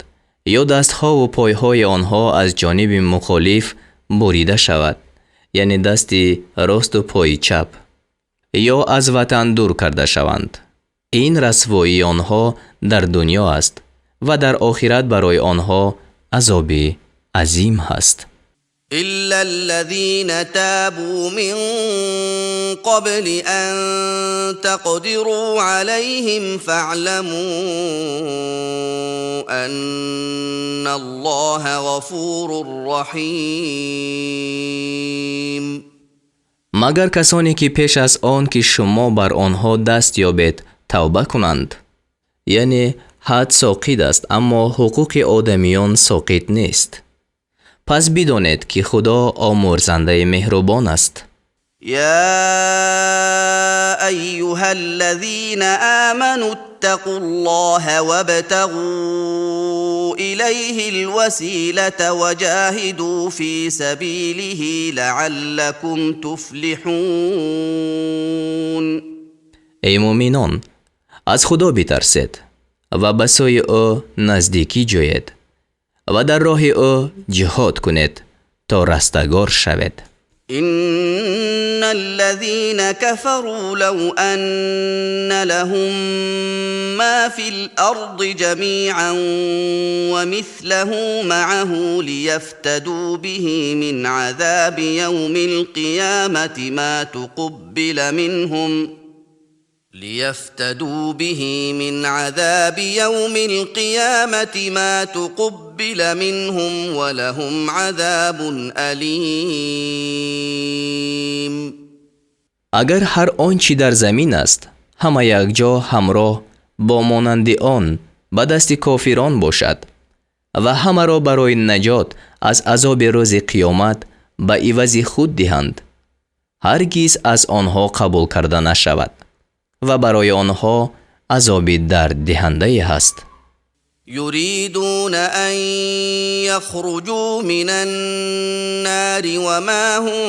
A: ё дастҳову пойҳои онҳо аз ҷониби мухолиф бурида шавад, яъне дасти росту пои чап, ё аз ватан дур карда шаванд. Ин расвоии онҳо дар дунё аст ва дар охират барои онҳо азоби азим ҳаст.
B: إلا الذين تابوا من قبل أن تقدروا عليهم فاعلموا أن الله غفور رحيم.
A: Магар касоне ки пеш аз он ки шумо бар онҳо даст ёбед тавба кунанд, яъне ҳад соқит аст, аммо ҳуқуқи одамиён соқит нест. Пас бидонед, ки Худо омӯрзандаи меҳрубон аст.
B: يا أيها الذين آمنوا اتقوا الله وابتغوا إليه الوسيلة وجاهدوا في سبيله لعلكم تفلحون.
A: Эй муъминон, аз Худо битарсед ва ба сӯи ӯ наздикӣ ҷӯед ва дар роҳи ӯ ҷиҳод кунед, то растагор шавед.
B: إن الذين كفروا لو أن لهم ما في الأرض جميعا ومثله معه ليفتدوا به من عذاب يوم القيامة ما تقبل منهم ليفتدوا به من عذاب يوم القيامة ما تقبل منهم ولهم عذاب أليم.
A: Агар ҳар он чӣ дар замин аст, ҳама якҷо ҳамроҳ бо монанди он ба дасти кофирон бошад ва ҳамаро барои наҷот аз азоби рӯзи қиёмат ба ивази худ диҳанд, ҳаргиз аз онҳо қабул карда нашавад ва барои онҳо азоби дарддиҳандае ҳаст.
B: يريدون أن يخرجوا من النار وما هم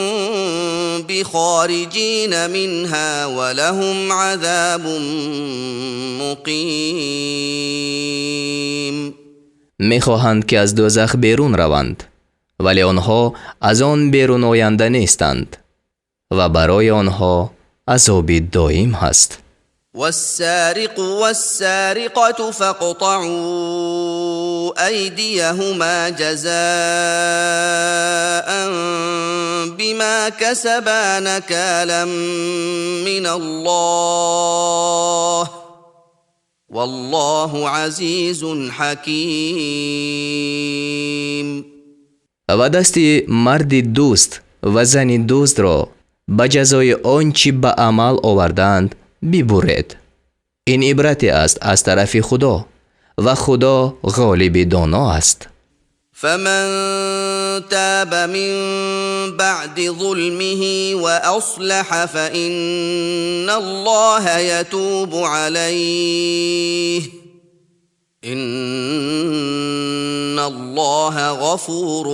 B: بخارجين منها ولهم عذاب مقيم.
A: Мехоҳанд, ки аз дӯзах берун раванд, вале онҳо аз он беруноянда нестанд ва барои онҳо азоби доим ҳаст.
B: والسارق والسارقة فاقطعوا أيديهما جزاء بما كسبا نكالا من الله والله عزيز حكيم.
A: Ва дасти марди дузд ва зани дуздро ба ҷазои он чӣ ба амал овардаанд бибуред. Ин ибрате аст аз тарафи Худо, ва Худо ғолиби доно аст.
B: فمن تاب من بعد ظلمه وأصلح فإن الله يتوب عليه إن الله غفور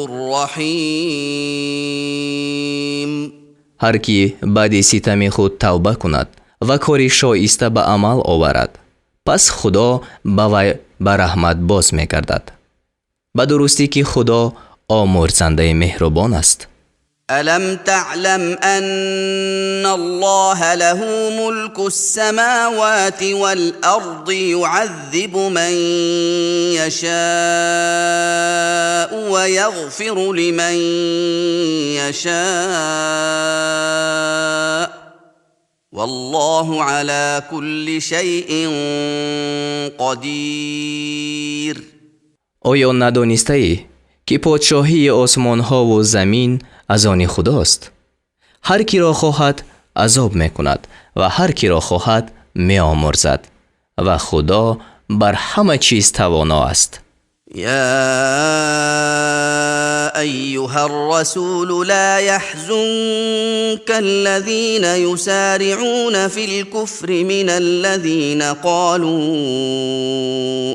B: رحيم.
A: Ҳар кӣ баъди ситами худ тавба кунад ва кори шоиста ба амал оварад, пас Худо ба вай ба раҳмат боз мегардад. Ба дурустӣ, ки Худо омӯрзандаи меҳрубон аст.
B: ألم تعلم أن الله له ملك السماوات والأرض يعذب من يشاء ويغفر لمن يشاء والله على كل شيء قدير.
A: Оё надонистаӣ, ки подшоҳии осмонҳову замин аз они Худост? Ҳар киро хоҳад, азоб мекунад ва ҳар киро хоҳад, меомӯрзад, ва Худо бар ҳама чиз тавоно аст.
B: يا ايها الرسول لا يحزنك الذين يسارعون في الكفر من الذين قالوا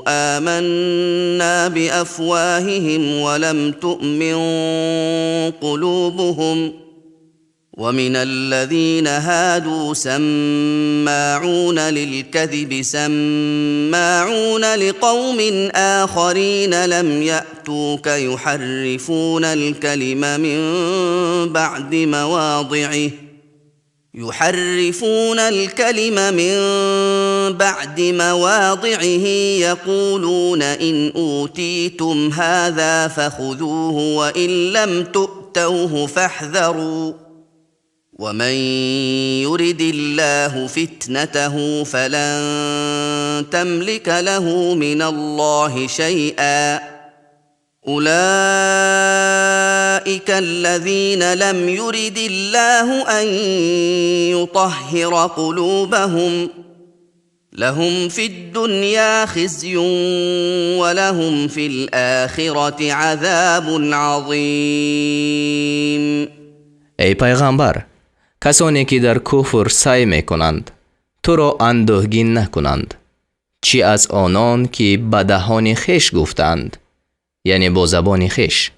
B: آمنا بافواههم ولم تؤمن قلوبهم ومن الذين هادوا سماعون للكذب سماعون لقوم آخرين لم يأتوك يحرفون الكلم من بعد مواضعه يقولون إن أوتيتم هذا فخذوه وإن لم تؤتوا تؤتوه فاحذروا ومن يرد الله فتنته فلن تملك له من الله شيئا أولئك الذين لم يرد الله أن يطهر قلوبهم لهم في الدنيا خزي ولهم في الآخرة عذاب عظيم.
A: Эй пайғамбар, касоне ки дар куфр саъй мекунанд, туро андӯҳгин накунанд, чӣ аз онон ки ба даҳони хеш гуфтаанд, яъне бо забони хеш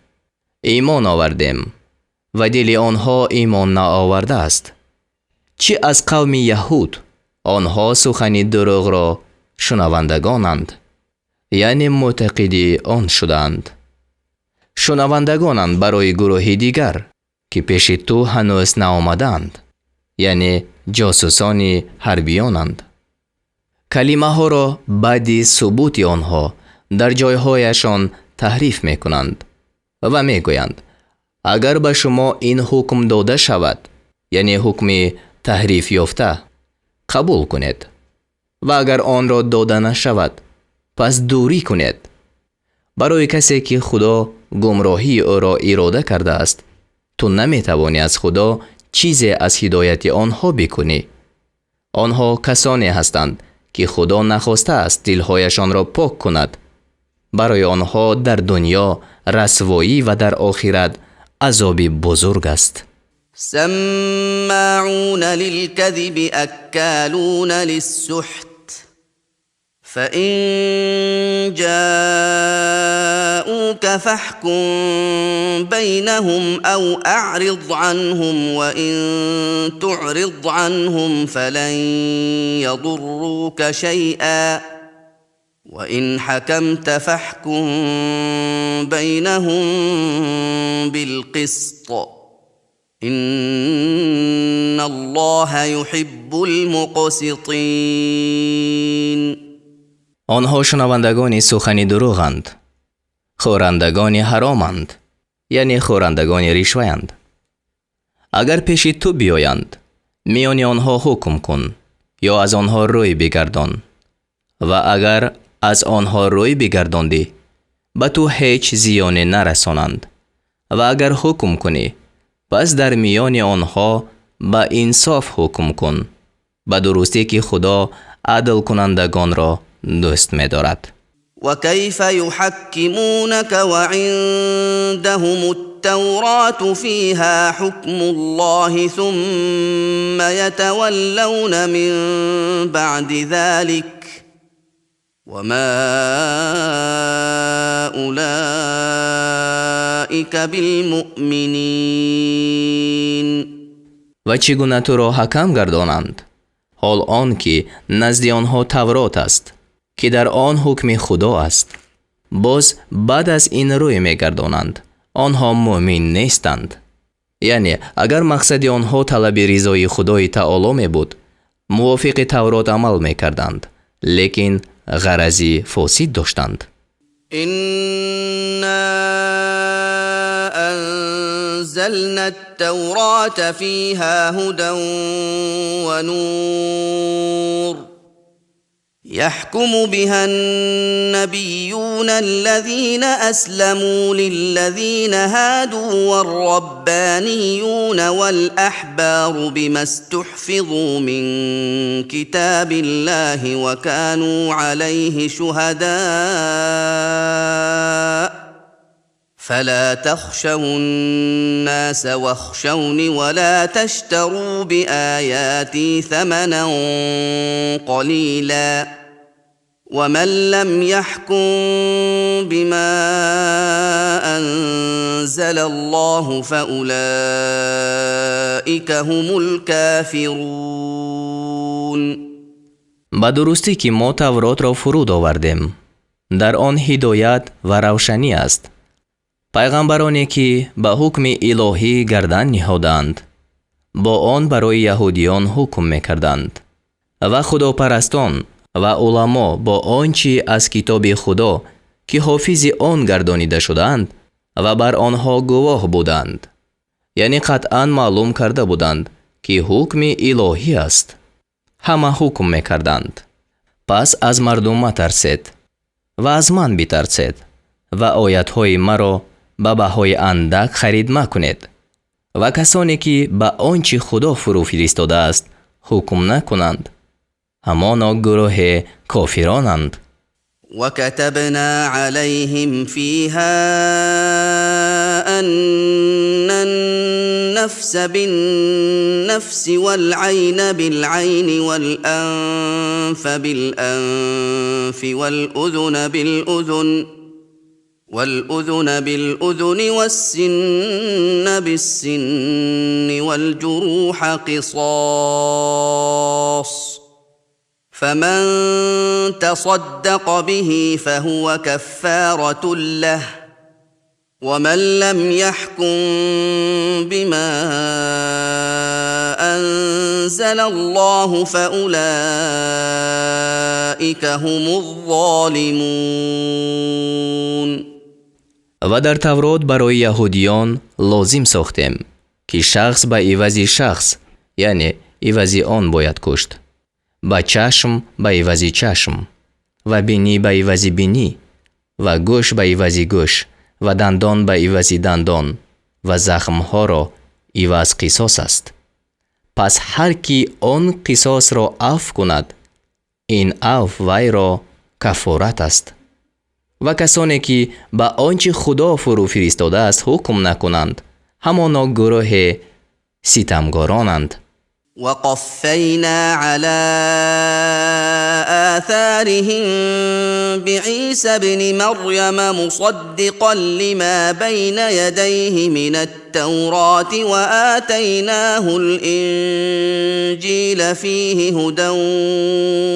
A: имон овардем ва дили онҳо имон наовардааст, чӣ аз қавми яҳуд, онҳо сухани дурӯғро шунавандагонанд, яъне мӯътақиди он шудаанд, шунавандагонанд барои гурӯҳи дигар, ки пеши ту ҳанӯз наомадаанд, яъне ҷосусони ҳарбиёнанд. Калимаҳоро баъди субути онҳо дар ҷойҳояшон таҳриф мекунанд ва мегӯянд: агар ба шумо ин ҳукм дода шавад, яъне ҳукми таҳриф ёфта, қабул кунед ва агар онро дода нашавад, пас дурӣ кунед. Барои касе ки Худо гумроҳии ӯро ирода кардааст, ту наметавонӣ аз Худо чизе аз ҳидояти онҳо бикунӣ. Онҳо касоне ҳастанд, ки Худо нахостааст дилҳояшонро пок кунад. Барои онҳо дар дунё расвоӣ ва дар охират азоби бузург аст.
B: سماعون للكذب أكالون للسحت فإن جاءوك فاحكم بينهم أو أعرض عنهم وإن تعرض عنهم فلن يضروك شيئا وإن حكمت فاحكم بينهم بالقسط إن الله يحب المقسطين.
A: Онҳо шунавандагони сухани дурӯғанд, хӯрандагони ҳароманд, яъне хӯрандагони ришваянд. Агар пеши ту биёянд, миёни онҳо ҳукм кун ё аз онҳо рӯй бигардон, ва агар аз онҳо рӯй бигардондӣ, ба ту ҳеҷ зиёне нарасонанд, ва агар ҳукм кунӣ, пас дар миёни онҳо ба инсоф ҳукм кун. Ба дурустӣ ки Худо адлкунандагонро дӯст медорад.
B: وكيف يحكمونك وعندهم التوراة فيها حكم الله ثم يتولون من بعد ذلك وما أولئك بالمؤمنين.
A: Ва чӣ гуна туро ҳакам гардонанд, ҳол он ки назди онҳо Таврот аст, ки дар он ҳукми Худо аст, боз баъд аз ин рӯй мегардонанд? Онҳо мӯъмин нестанд. Яъне агар мақсади онҳо талаби ризои Худои Таоло мебуд, мувофиқи Таврот амал мекарданд, лекин ғарази фосид доштанд.
B: إنا أنزلنا التوراة فيها هدى ونور يحكم بها النبيون الذين أسلموا للذين هادوا والربانيون والأحبار بما استحفظوا من كتاب الله وكانوا عليه شهداء فلا تخشوا الناس واخشوني ولا تشتروا بآياتي ثمنا قليلا ومن لم يحكم بما أنزل الله فأولئك هم الكافرون.
A: Ба дурустӣ ки мо Тавротро фуруд овардем, дар он ҳидоят ва равшанӣ аст. Пайғамбароне ки ба ҳукми илоҳӣ гардан ниҳоданд, бо он барои яҳудиён ҳукм мекарданд, ва худопарастон ва уламо бо он чӣ аз китоби Худо, ки ҳофизи он гардонида шудаанд ва бар онҳо гувоҳ буданд. Яъне қатъан маълум карда буданд, ки ҳукми илоҳӣ аст. Ҳама ҳукм мекарданд. Пас аз мардум матарсед ва аз ман битарсед ва оятҳои маро ба баҳои андак харид макунед. Ва касоне ки ба он чи Худо фурӯ фиристодааст ҳукм накунанд, ҳамоно гурӯҳи кофиронанд.
B: وكتبنا عليهم فيها أن النفس بالنفس والعين بالعين والأنف بالأنف والأذن بالأذن والسن بالسن والجروح قصاص فمن تصدق به فهو كفارة له ومن لم يحكم بما أنزل الله فأولئك هم الظالمون.
A: Ва дар Таврот барои яҳудиён лозим сохтем, ки шахс ба ивази шахс, яъне ивази он бояд кушт. Ба чашм ба ивази чашм, ва бинӣ ба ивази бинӣ, ва гӯш ба ивази гӯш, ва дандон ба ивази дандон, ва захмҳоро иваз қисос аст. Пас ҳар ки он қисосро афв кунад, ин афв вайро кафорат аст. Ва касоне ки ба он чи Худо фурӯ фиристодааст ҳукм накунанд, ҳамоно гурӯҳи ситамгоронанд.
B: وقفينا على آثارهم بعيسى ابن مريم مصدقا لما بين يديه من التوراة وآتيناه الإنجيل فيه هدى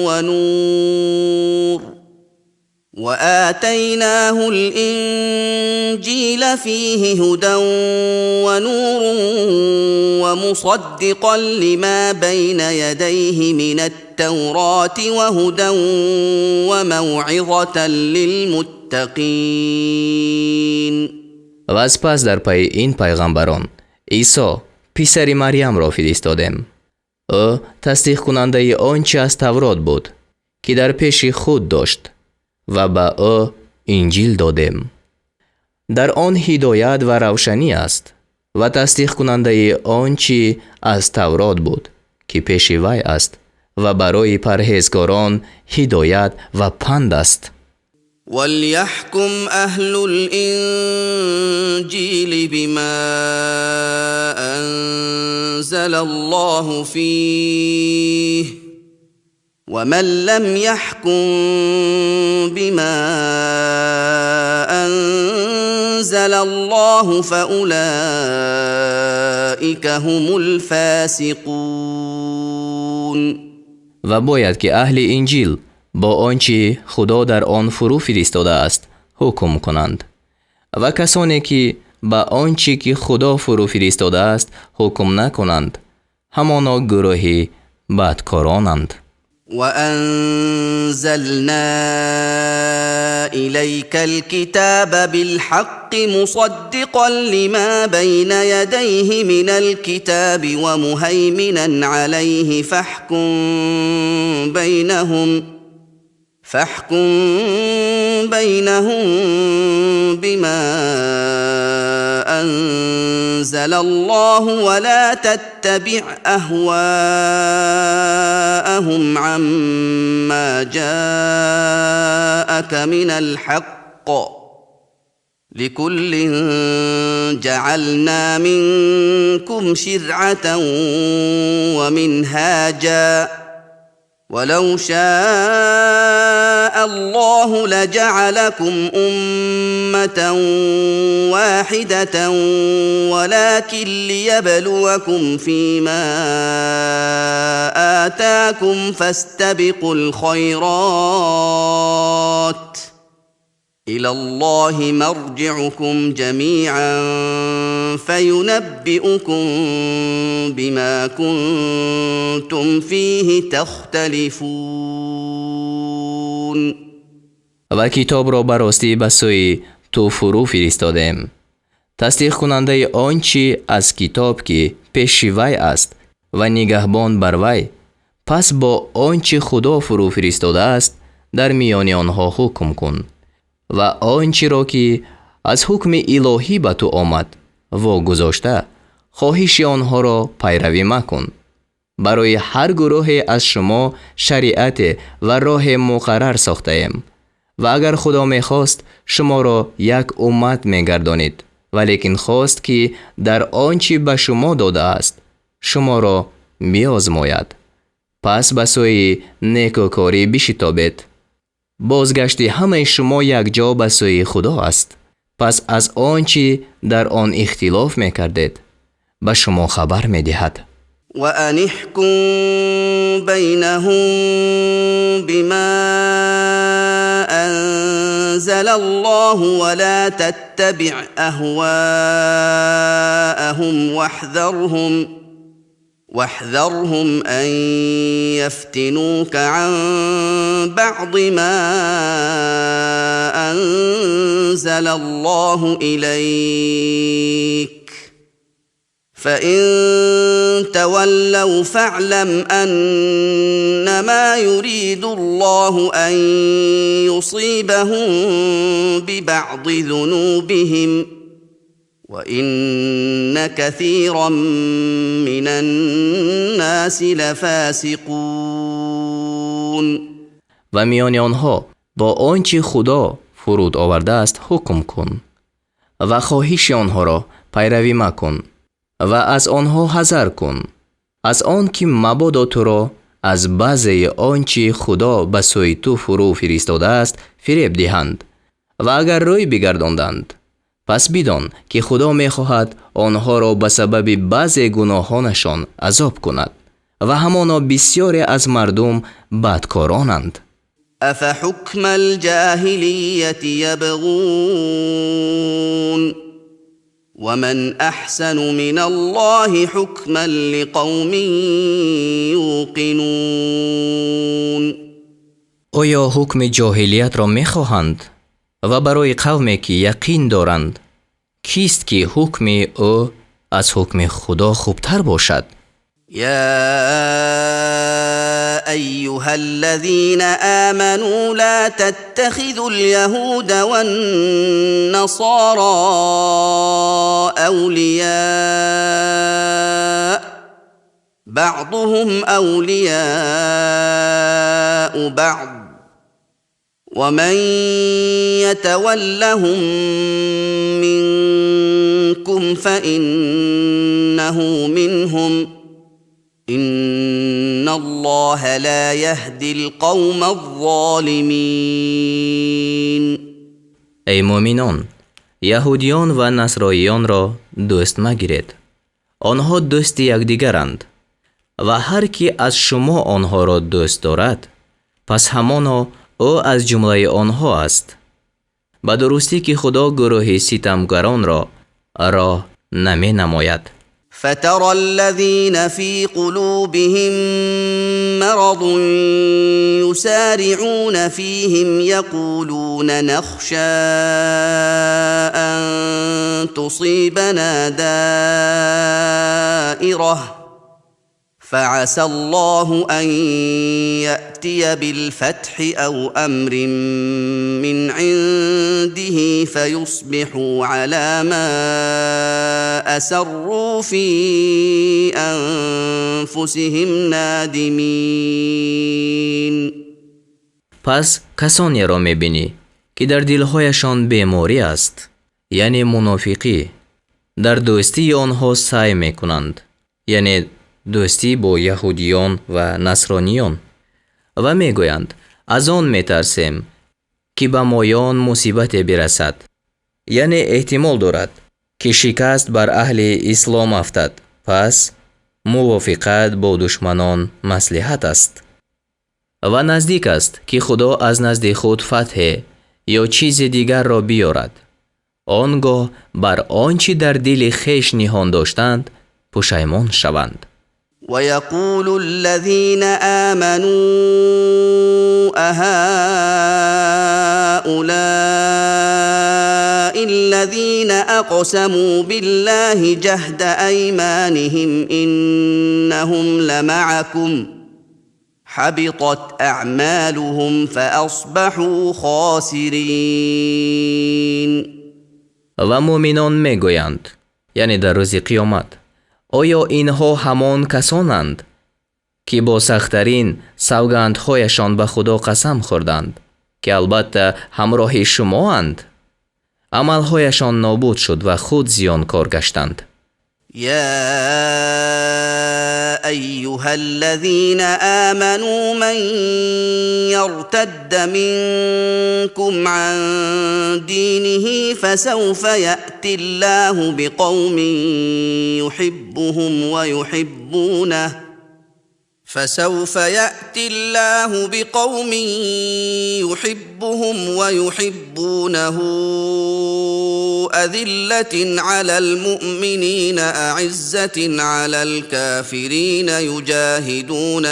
B: ونور وآتيناه الإنجيل فيه هدى ونور ومصدقا لما بين يديه من التوراة وهدى وموعظة للمتقين.
A: Ва аз пас дар пайи ин пайғамбарон Исо писари Марьямро фиристодем. Ӯ тасдиқкунандаи он чи аз Таврот буд, ки дар пеши худ дошт, ва ба ӯ Инҷил додем. Дар он ҳидоят ва равшанӣ аст ва тасдиқкунандаи он чи аз Таврот буд, ки пеши вай аст, ва барои парҳезгорон ҳидоят ва панд аст.
B: وليحكم أهل الإنجيل بما أنزل الله فيه ومن لم يحكم بما أنزل الله فأولئك هم الفاسقون.
A: Ва бояд ки аҳли Инҷил бо он чи Худо дар он фурӯ фиристодааст ҳукм кунанд. Ва касоне ки ба он чи ки Худо фурӯ фиристодааст ҳукм накунанд, ҳамоно гурӯҳи бадкоронанд.
B: وأنزلنا إليك الكتاب بالحق مصدقا لما بين يديه من الكتاب ومهيمنا عليه فاحكم بينهم بما أنزل الله ولا تتبع أهواءهم عما جاءك من الحق لكل جعلنا منكم شرعة ومنهاجا ولو شاء الله لجعلكم أمة واحدة ولكن ليبلوكم فيما آتاكم فاستبقوا الخيرات إلى الله مرجعكم جميعا فينبئكم بما كنتم فيه تختلفون.
A: Ва китобро ба ростӣ ба сӯи ту фурӯ фиристодем, Тасдиқкунандаи он чӣ аз китоб ки пеши вай аст ва нигаҳбон бар вай, пас бо он чӣ Худо фурӯ фиристодааст дар миёни онҳо ҳукм кун ва он чиро ки аз ҳукми илоҳӣ ба ту омад вогузошта, хоҳиши онҳоро пайравӣ макун. Барои ҳар гурӯҳе аз шумо шариате ва роҳе муқаррар сохтаем ва агар Худо мехост шуморо як уммат мегардонид, валекин хост ки дар он чӣ ба шумо додааст шуморо биозмояд. Пас ба сӯи некӯкорӣ бишитобед. Бозгашти ҳамаи шумо якҷо ба сӯи Худо аст. Пас аз он чӣ дар он ихтилоф мекардед ба шумо хабар медиҳад.
B: وأن احكم بينهم بما أنزل الله ولا تتبع أهواءهم واحذرهم أن يفتنوك عن بعض ما أنزل الله إليك فإن تولوا فاعلم أنما يريد الله أن يصيبهم ببعض ذنوبهم وإن كثيرا من الناس لفاسقون.
A: Ва миёни онҳо бо он чӣ Худо фуруд овардааст ҳукм кун ва хоҳиши онҳоро пайравӣ макун ва аз онҳо ҳазар кун, аз он ки мабодо туро аз баъзеи он чӣ Худо ба сӯи ту фурӯ фиристодааст фиреб диҳанд. Ва агар рӯй бигардонданд, пас бидон ки Худо мехоҳад онҳоро ба сабаби баъзе гуноҳонашон азоб кунад ва ҳамоно бисёре аз мардум бадкоронанд.
B: أفحكم الجاهلية يبغون ومن أحسن من الله حكما لقوم يوقنون.
A: Оё ҳукми ҷоҳилиятро мехоҳанд ва барои қавме ки яқин доранд, кист ки ҳукми ӯ аз ҳукми Худо хубтар бошад?
B: يا أيها الذين آمنوا لا تتخذوا اليهود والنصارى أولياء بعضهم أولياء بعض ومن يتولهم منكم فإنه منهم إن الله لا يهدي القوم الظالمين.
A: Эй муъминон, яҳудиён ва насроиёнро дӯст магиред. Онҳо дӯсти якдигаранд ва ҳар ки аз шумо онҳоро дӯст дорад, пас ҳамоно ӯ аз ҷумлаи онҳо аст. Ба дурустӣ ки Худо гурӯҳи ситамгаронро роҳ наменамояд.
B: فترى الذين في قلوبهم مرض يسارعون فيهم يقولون نخشى أن تصيبنا دائرة فعسى الله أن يأتي بالفتح أو أمر من عنده فيصبحوا على ما أسروا في أنفسهم نادمين.
A: Пас касонеро мебинӣ ки дар дилҳояшон беморӣ аст, яъне мунофиқӣ, дар дӯстии онҳо саъй мекунанд, яъне дӯстӣ бо яҳудиён ва насрониён, ва мегӯянд аз он метарсем ки ба моён мусибате бирасад, яъне эҳтимол дорад ки шикаст бар аҳли ислом афтад, пас мувофиқат бо душманон маслиҳат аст. Ва наздик аст ки Худо аз назди худ фатҳе ё чизи дигарро биёрад, он гоҳ бар он чӣ дар дили хеш ниҳон доштанд пушаймон шаванд.
B: ويقول الذين آمنوا أهؤلاء الذين أقسموا بالله جهد أيمانهم إنهم لمعكم حبطت أعمالهم فأصبحوا خاسرين.
A: Ва муъминон мегӯянд, яъне дар рӯзи қиёмат, оё инҳо ҳамон касонанд, ки бо сахттарин савгандҳояшон ба Худо қасам хӯрданд, ки албатта ҳамроҳи шумоанд? Амалҳояшон нобуд шуд ва худ зиёнкор гаштанд.
B: يا أيها الذين آمنوا من يرتد منكم عن دينه فسوف يأتي الله بقوم يحبهم ويحبونه فسوف يأتي الله بقوم يحبهم ويحبونه أذلة على المؤمنين أعزة على الكافرين يجاهدون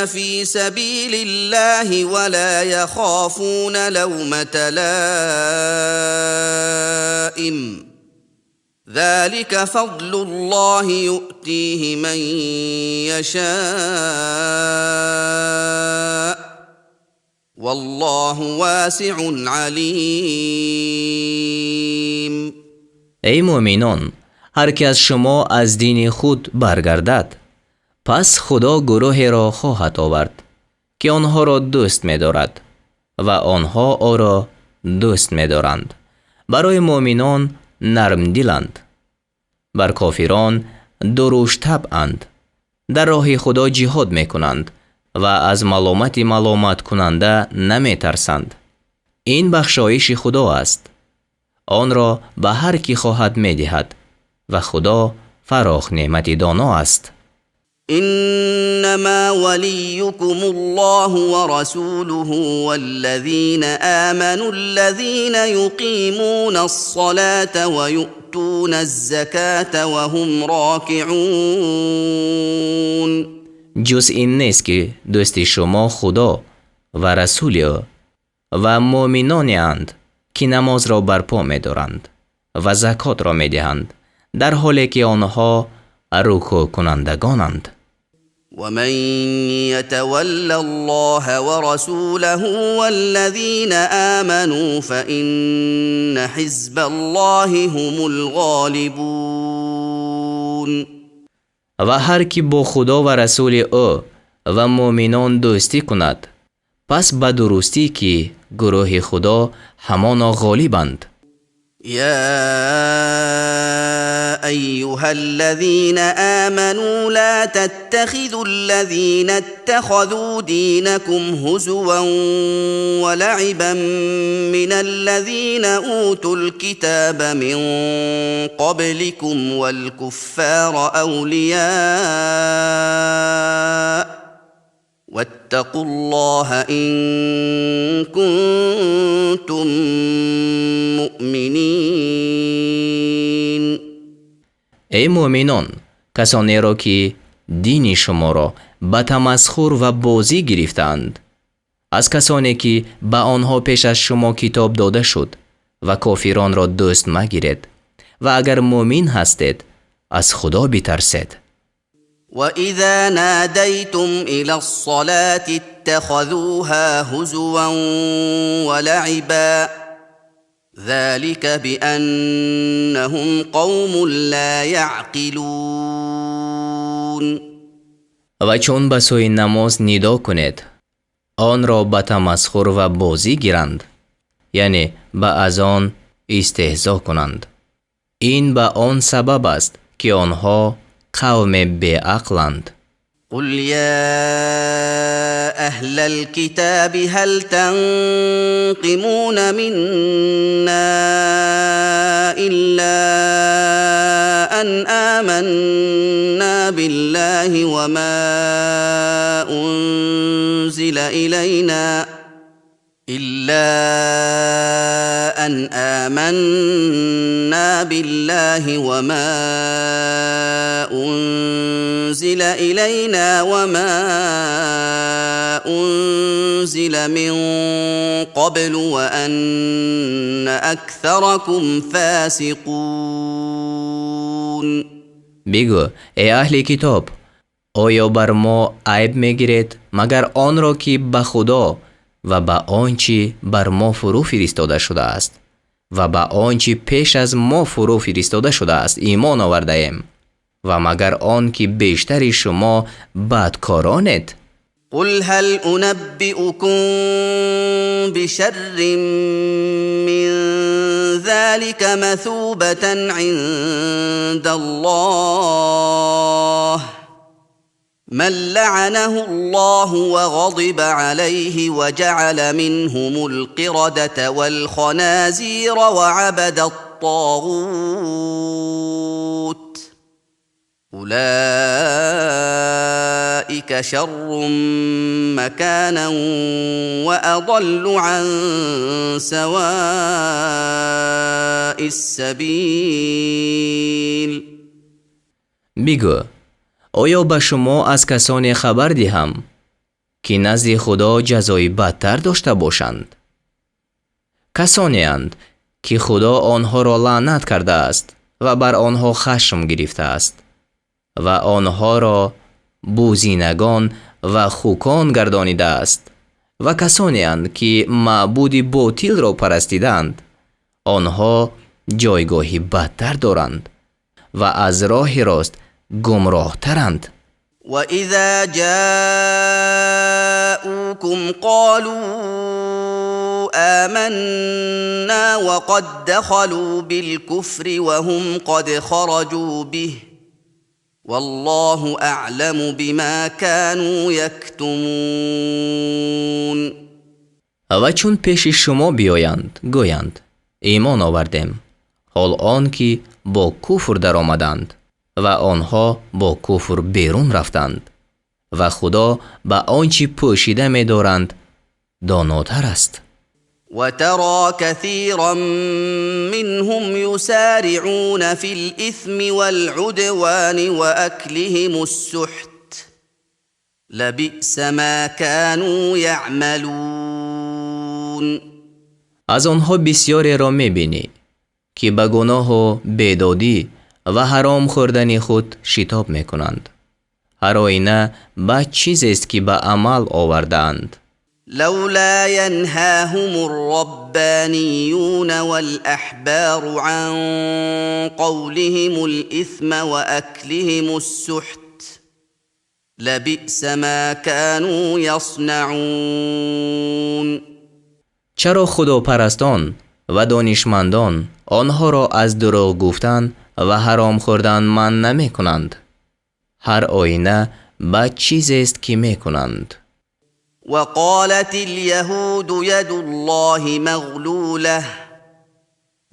B: في سبيل الله ولا يخافون لومة لائم ذلك فضل الله يؤتيه من يشاء والله واسع عليم.
A: Эй муъминон, ҳар ки аз шумо аз дини худ баргардад, пас Худо гурӯҳеро хоҳад овард, ки онҳоро дӯст медорад ва онҳо ӯро дӯст медоранд. Барои муъминон нармдиланд, бар кофирон дуруштабъанд, дар роҳи Худо ҷиҳод мекунанд ва аз маломати маломаткунанда наметарсанд. Ин бахшоиши Худо аст, онро ба ҳар ки хоҳад медиҳад ва Худо фарохнеъмати доно аст.
B: إنما وليكم الله ورسوله والذين آمنوا الذين يقيمون الصلاة ويؤتون الزكاة وهم راكعون.
A: Ҷуз ин нест, ки дӯсти шумо Худо ва расули ӯ ва муъминонеанд, ки намозро барпо медоранд ва закотро медиҳанд, дар ҳоле ки онҳо рукӯъкунандагонанд.
B: ومن يتول الله ورسوله والذين آمنوا فإن حزب الله هم الغالبون.
A: Ва ҳар ки бо Худо ва расули ӯ ва муъминон дӯстӣ кунад, пас ба дурустӣ, ки гурӯҳи Худо ҳамоно ғолибанд.
B: يا أيها الذين آمنوا لا تتخذوا الذين اتخذوا دينكم هزوا ولعبا من الذين أوتوا الكتاب من قبلكم والكفار أولياء واتقوا الله إن كنتم مؤمنين.
A: Эй муъминон, касонеро, ки дини шуморо ба тамасхур ва бозӣ гирифтаанд аз касоне, ки ба онҳо пеш аз шумо китоб дода шуд, ва кофиронро дӯст магиред, ва агар муъмин ҳастед, аз Худо битарсед.
B: وإذا ناديتم إلى الصلاة اتخذوها هزوا ولعبا ذلك بأنهم قوم لا يعقلون.
A: Ва чун ба сӯи намоз нидо кунед, онро ба тамасхур ва бозӣ гиранд, яъне ба азон истеҳзо кунанд. Ин ба он сабаб аст, ки онҳо қавме беақланд.
B: قل يا أهل الكتاب هل تنقمون منا إلا أن آمنا بالله وما أنزل إلينا إلا أن آمنا بالله وما أنزل إلينا وما أنزل من قبل وأن أكثركم فاسقون.
A: Бигӯ: эй аҳли китоб, оё бар мо айб мегиред, магар онро, ки ба Худо ва ба он чӣ бар мо фурӯ фиристода шудааст ва ба он чӣ пеш аз мо фурӯ фиристода шудааст, имон овардаем, ва магар он ки бештари шумо бадкоронед?
B: قل هل أنبئكم بشر من ذلك مثوبة عند الله: من لعنه الله وغضب عليه وجعل منهم القردة والخنازير وعبد الطاغوت، أولئك شر مكانا وأضل عن سواء السبيل.
A: Бигӯ: оё ба шумо аз касоне хабар диҳам, ки назди Худо ҷазои бадтар дошта бошанд? Касонеанд, ки Худо онҳоро лаънат кардааст ва бар онҳо хашм гирифтааст ва онҳоро бузинагон ва хукон гардонидааст, ва касонеанд, ки маъбуди ботилро парастидаанд. Онҳо ҷойгоҳи бадтар доранд ва аз роҳи рост гумроҳтаранд.
B: وإذا جاءوكم قالوا آمنا وقد دخلوا بالكفر وهم قد خرجوا به، والله أعلم بما كانوا يكتمون.
A: Ва чун пеши шумо биёянд, гӯянд: имон овардем, ҳол он ки бо куфр даромаданд ва онҳо бо куфр берун рафтанд, ва Худо ба он чӣ пӯшида медоранд донотар аст.
B: وترى كثيرا منهم يسارعون في الإثم والعدوان وأكلهم السحت، لبئس ما كانوا يعملون.
A: Аз онҳо бисёреро мебинӣ, ки ба гуноҳу бедодӣ ва ҳаром хӯрдани худ шитоб мекунанд. Ҳар оина бад чизест, ки ба амал овардаанд.
B: لولا ينهاهم الربانيون والأحبار عن قولهم الإثم وأكلهم السحت، لبئس ما كانوا يصنعون.
A: Чаро худопарастон ва донишмандон онҳоро аз дурӯғ гуфтан ва ҳаром хӯрдан манъ намекунанд? Ҳар оина бад чизест, ки мекунанд.
B: وقالت اليهود يد الله مغلولة،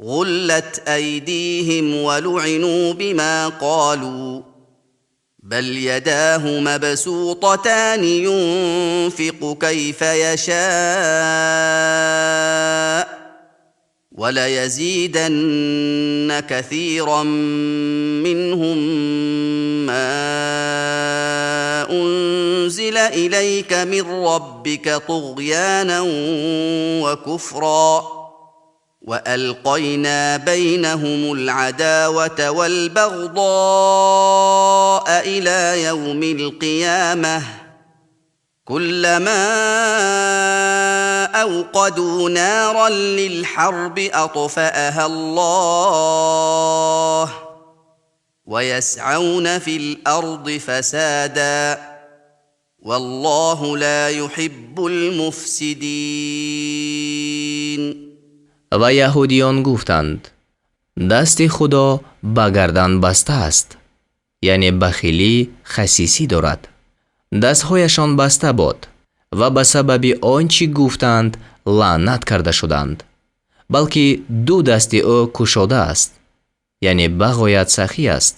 B: غلت أيديهم ولعنوا بما قالوا، بل يداه مبسوطتان ينفق كيف يشاء، وليزيدن كثيرا منهم ما أنزل إليك من ربك طغيانا وكفرا، وألقينا بينهم العداوة والبغضاء إلى يوم القيامة، كلما أوقدوا نارا للحرب أطفأها الله، ويسعون في الأرض فسادا، والله لا يحب المفسدين.
A: Ва яҳудиён гуфтанд: дасти Худо ба гардан баста аст, яъне бахилӣ, хасисӣ дорад. Дастҳояшон баста бод ва ба сабаби он чӣ гуфтанд лаънат карда шуданд, балки ду дасти ӯ кушода аст, яъне бағоят сахӣ аст,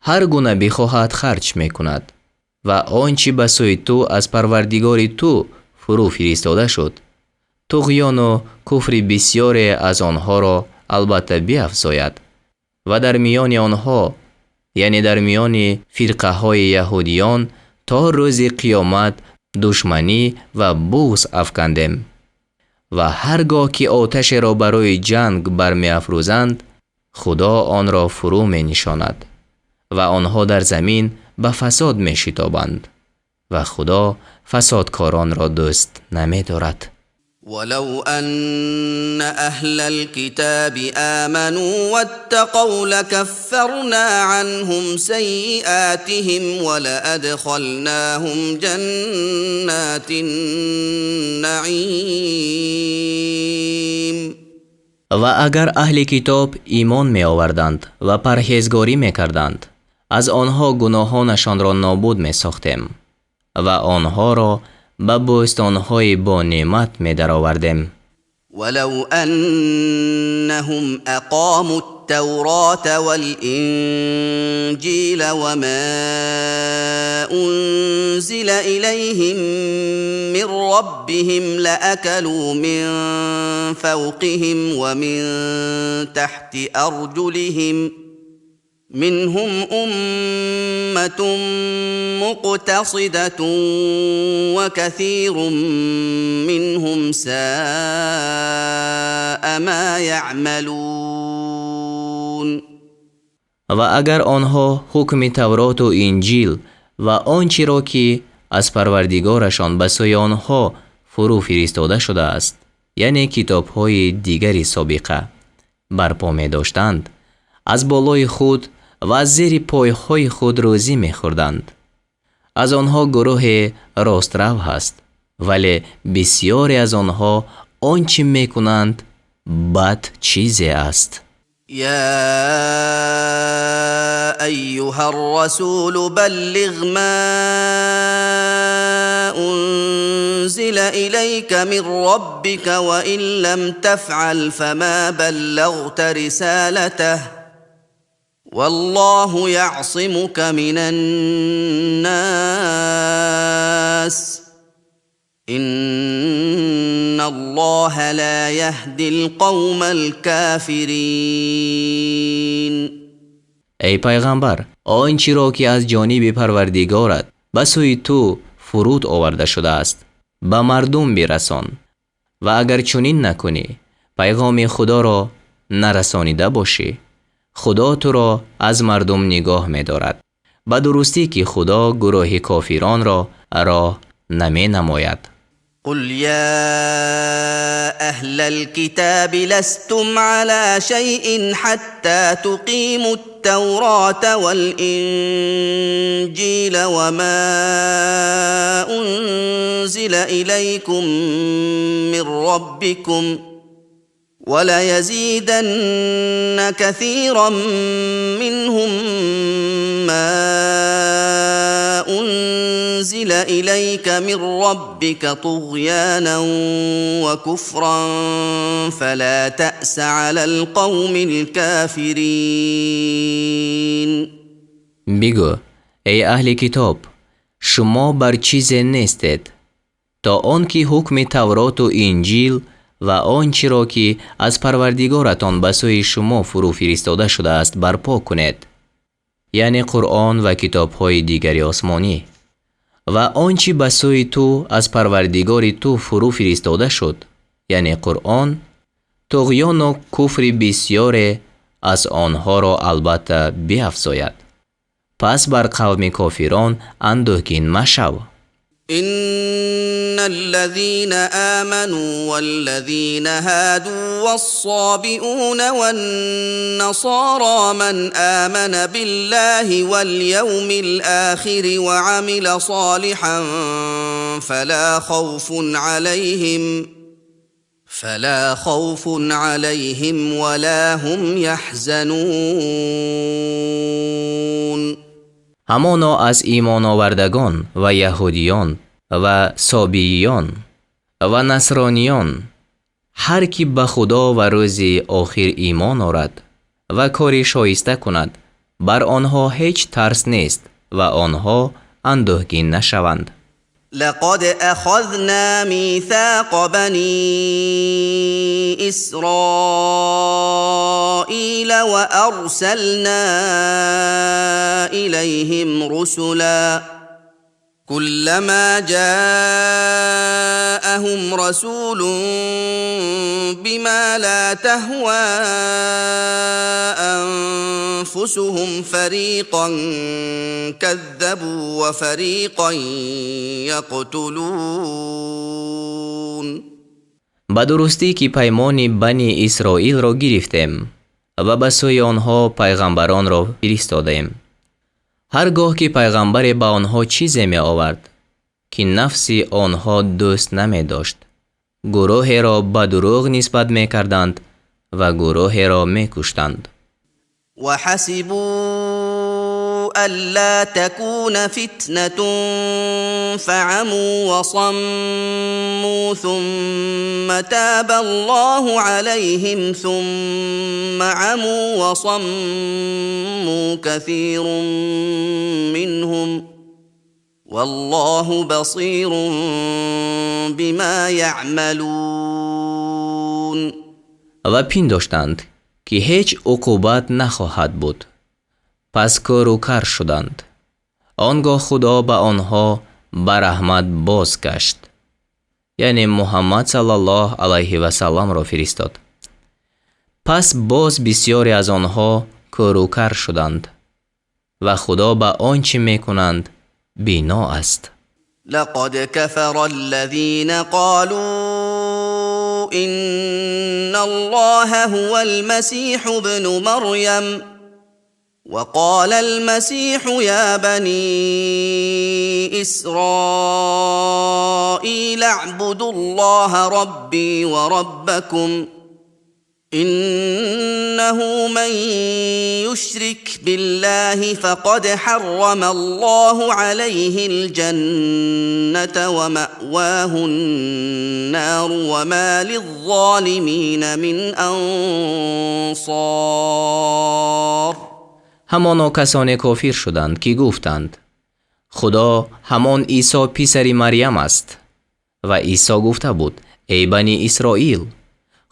A: ҳар гуна бихоҳад харҷ мекунад, ва он чӣ ба сӯи ту аз Парвардигори ту фурӯ фиристода шуд, Туғёну куфри бисёре аз онҳоро албатта биафзояд ва дар миёни онҳо, яъне дар миёни фирқаҳои яҳудиён то рӯзи қиёмат душманӣ ва буғз афкандем. Ва ҳар гоҳ ки оташеро барои ҷанг бармеафрӯзанд, Худо онро фурӯ менишонад ва онҳо дар замин ба фасод мешитобанд ва Худо фасодкоронро дӯст намедорад.
B: Валав анна аҳлал китаби аману ваттақав лакаффарна анҳум саййиатиҳим ва лаадхалнаҳум ҷаннатин наим.
A: Ва агар аҳли китоб имон меоварданд ва парҳезгорӣ мекарданд, аз онҳо гуноҳонашонро нобуд месохтем ва онҳоро ба бӯстонҳои бонеъмат медаровардем.
B: Валав аннаҳум ақомут-таврота вал-инҷила ва мо унзила илайҳим мин роббиҳим лаакалу мин фавқиҳим ва мин таҳти арҷулиҳим минҳум умматун муқтасидатун ва касирун минҳум саа мо яъмалун.
A: Ва агар онҳо ҳукми Тавроту Инҷил ва он чиро ки аз Парвардигорашон ба сӯи онҳо фурӯ фиристода шудааст, яъне китобҳои дигари собиқа, барпо медоштанд, аз болои худ ва аз зери пойҳои худ рӯзӣ мехӯрданд. Аз онҳо гурӯҳе рострав ҳаст, вале бисёре аз онҳо он чӣ мекунанд бад чизе аст.
B: Я айюҳар-расулу баллиғ мо унзила илайка мин роббика ва ин лам тафъал фамо баллағта рисолатаҳу валлоҳу яъсимука минан-нос инналлоҳа ло яҳдил қавмал кофирин.
A: Эй пайғамбар, он чиро ки аз ҷониби Парвардигорат ба сӯи ту фуруд оварда шудааст, ба мардум бирасон ва агар чунин накунӣ, пайғоми Худоро нарасонида бошӣ, Худо туро аз мардум нигоҳ медорад. Ба дурустӣ ки Худо гурӯҳи кофиронро роҳ наменамояд.
B: Қул я аҳлал китаби ластум ала шайъин ҳатта туқимут-таврота вал-инҷила ва мо унзила илайкум мин роббикум ва лаязиданна касиран минҳум мо унзила илайка мин роббика туғёнан ва куфран фало таъса алал қавмил кофирин.
A: Бигӯ, эй аҳли китоб, шумо бар чизе нестед, то он ки ҳукми Тавроту Инҷил ва он чиро ки аз Парвардигоратон ба сӯи шумо фурӯ фиристода шудааст барпо кунед, яъне Қуръон ва китобҳои дигари осмонӣ, ва он чи ба сӯи ту аз Парвардигори ту фурӯ фиристода шуд, яъне Қуръон, туғёну куфри бисёре аз онҳоро албатта биафзояд. Пас бар қавми кофирон андӯҳгин машав.
B: Инналлазина аману валлазина ҳаду вассобиуна ваннасоро ман амана биллаҳи вал-явмил охири ва амила солиҳан фала хавфун алайҳим ва ла ҳум яҳзанун.
A: Ҳамоно аз имоновардагон ва яҳудиён ва собииён ва насрониён ҳар ки ба Худо ва рӯзи охир имон орад ва кори шоиста кунад, бар онҳо ҳеҷ тарс нест ва онҳо андӯҳгин нашаванд.
B: لقد أخذنا ميثاق بني إسرائيل وأرسلنا إليهم رسلا كلما جاءهم رسول بما لا تهوى أنفسهم فريقا كذبوا وفريقا يقتلون.
A: Ба дурустӣ, ки паймони Бани Исроилро гирифтем ва ба сӯи онҳо пайғамбаронро фиристодем. Ҳар гоҳ ки пайғамбаре ба онҳо чизе меовард, ки нафси онҳо дӯст намедошт, гурӯҳеро ба дурӯғ нисбат мекарданд ва гурӯҳеро мекуштанд.
B: وحسبوا ألا تكون فتنة فعموا وصموا ثم تاب الله عليهم ثم عموا وصموا كثير منهم والله بصير بما يعملون.
A: Ва пиндоштанд, ки ҳеҷ уқубат нахоҳад буд, пас кӯру кар шуданд. Он гоҳ Худо ба онҳо ба раҳмат бозгашт, яъне Муҳаммад саллаллоҳ алайҳи васалламро фиристод. Пас боз бисёре аз онҳо кӯру кар шуданд ва Худо ба он чӣ мекунанд бино аст.
B: لقد كفر الذين قالوا إن الله هو المسيح ابن مريم وقال المسيح يا بني إسرائيل اعبدوا الله ربي وربكم إنه من يشرك بالله فقد حرم الله عليه الجنة ومأواه النار وما للظالمين من أنصار.
A: Ҳамоно касоне кофир шуданд, ки гуфтанд: Худо ҳамон Исо писари Марьям аст. Ва Исо гуфта буд: «Эй Бани Исроил,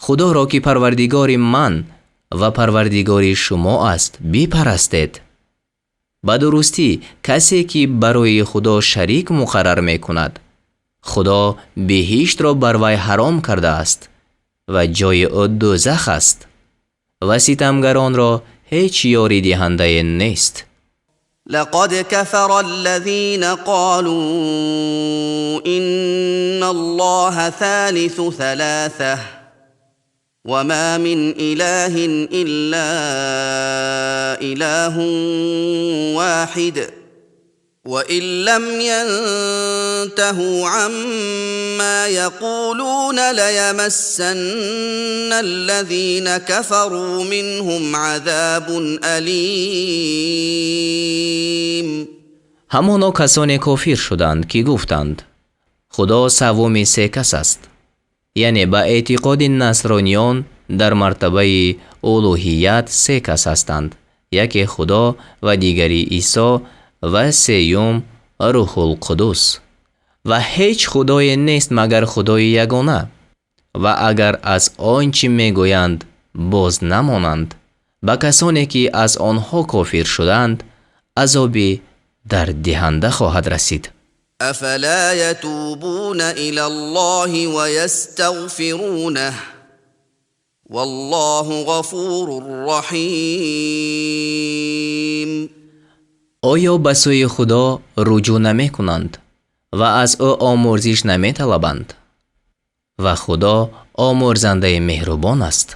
A: Худоро, ки Парвардигори ман ва Парвардигори шумо аст, бипарастед. Ба дурустӣ, касе ки барои Худо шарик муқаррар мекунад, Худо биҳиштро бар вай ҳаром кардааст ва ҷои ӯ дӯзах аст ва ситамгаронро ҳеҷ ёридиҳандае нест».
B: لقد كفر الذين قالوا إن الله ثالث ثلاثة وما من إله إلا إله واحد وإن لم ينتهوا عما يقولون ليمسن الذين كفروا منهم عذاب أليم.
A: Ҳамоно касоне кофир шуданд, ки гуфтанд: Худо саввуми се кас аст. Яъне ба эътиқоди насрониён дар мартабаи улӯҳият се кас ҳастанд: яке Худо ва дигари Исо ва сеюм Рӯҳулқудус. Ва ҳеҷ худое нест, магар Худои ягона. Ва агар аз он чӣ мегӯянд боз намонанд, ба касоне, ки аз онҳо кофир шуданд, азоби дарддиҳанда хоҳад расид.
B: أفلا يتوبون إلى الله ويستغفرونه والله غفور رحيم.
A: Оё ба сӯи Худо руҷӯъ намекунанд ва аз ӯ омӯрзиш наметалабанд? Ва Худо омӯрзандаи меҳрубон аст.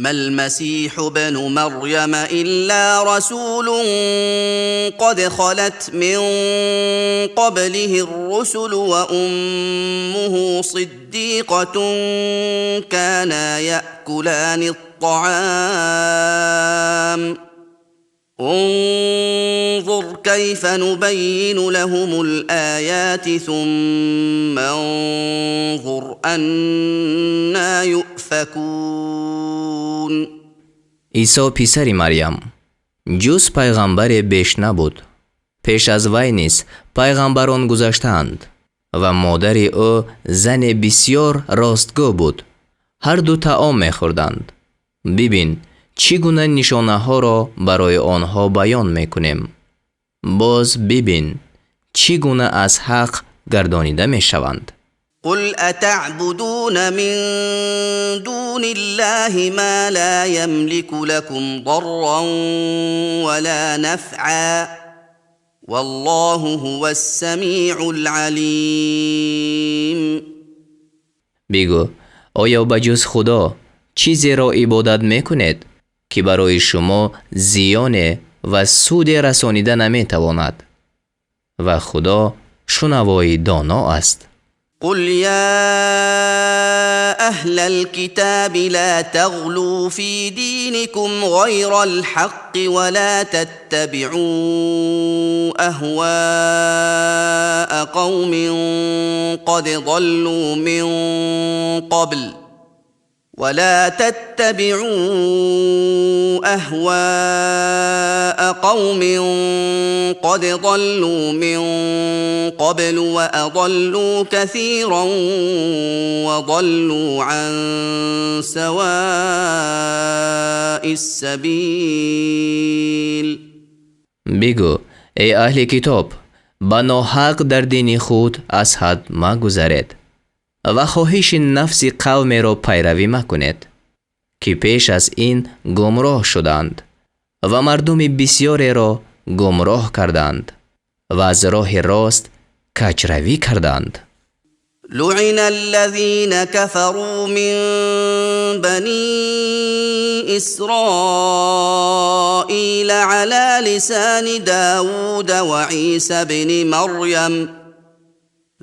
B: ما المسيح ابن مريم إلا رسول قد خلت من قبله الرسل وأمه صديقة كانا يأكلان الطعام انظر كيف نبين لهم الآيات ثم انظر أنى يؤفكون.
A: Исо писари Марьям ҷуз пайғамбаре беш набуд. Пеш аз вай низ пайғамбарон гузаштаанд. Ва модари ӯ зане бисёр ростгӯ буд. Ҳарду таом мехӯрданд. Бибин, чӣ гуна нишонаҳоро барои онҳо баён мекунем. Боз бибин, чӣ гуна аз ҳақ гардонида мешаванд.
B: قل أتعبدون من دون الله ما لا يملك لكم ضرا ولا نفعا والله هو السميع العليم.
A: Бигӯ: оё ба ҷуз Худо чизеро ибодат мекунед, ки барои шумо зиёне ва суде расонида наметавонад? Ва Худо шунавои доно аст.
B: قل يا أهل الكتاب لا تغلوا في دينكم غير الحق ولا تتبعوا أهواء قوم قد ضلوا من قبل ولا تتبعوا أهواء قوم قد ضلوا من قبل وأضلوا كثيرا وضلوا عن سواء السبيل.
A: Бигӯ: эй аҳли китоб, ба ноҳақ дар дини худ аз ҳад магузаред ва хоҳиши нафси қавмеро пайравӣ макунед, ки пеш аз ин гумроҳ шуданд ва мардуми бисёреро гумроҳ карданд ва аз роҳи рост каҷравӣ карданд.
B: لعن الذين كفروا من بني إسرائيل على لسان داود وعيسى ابن مريم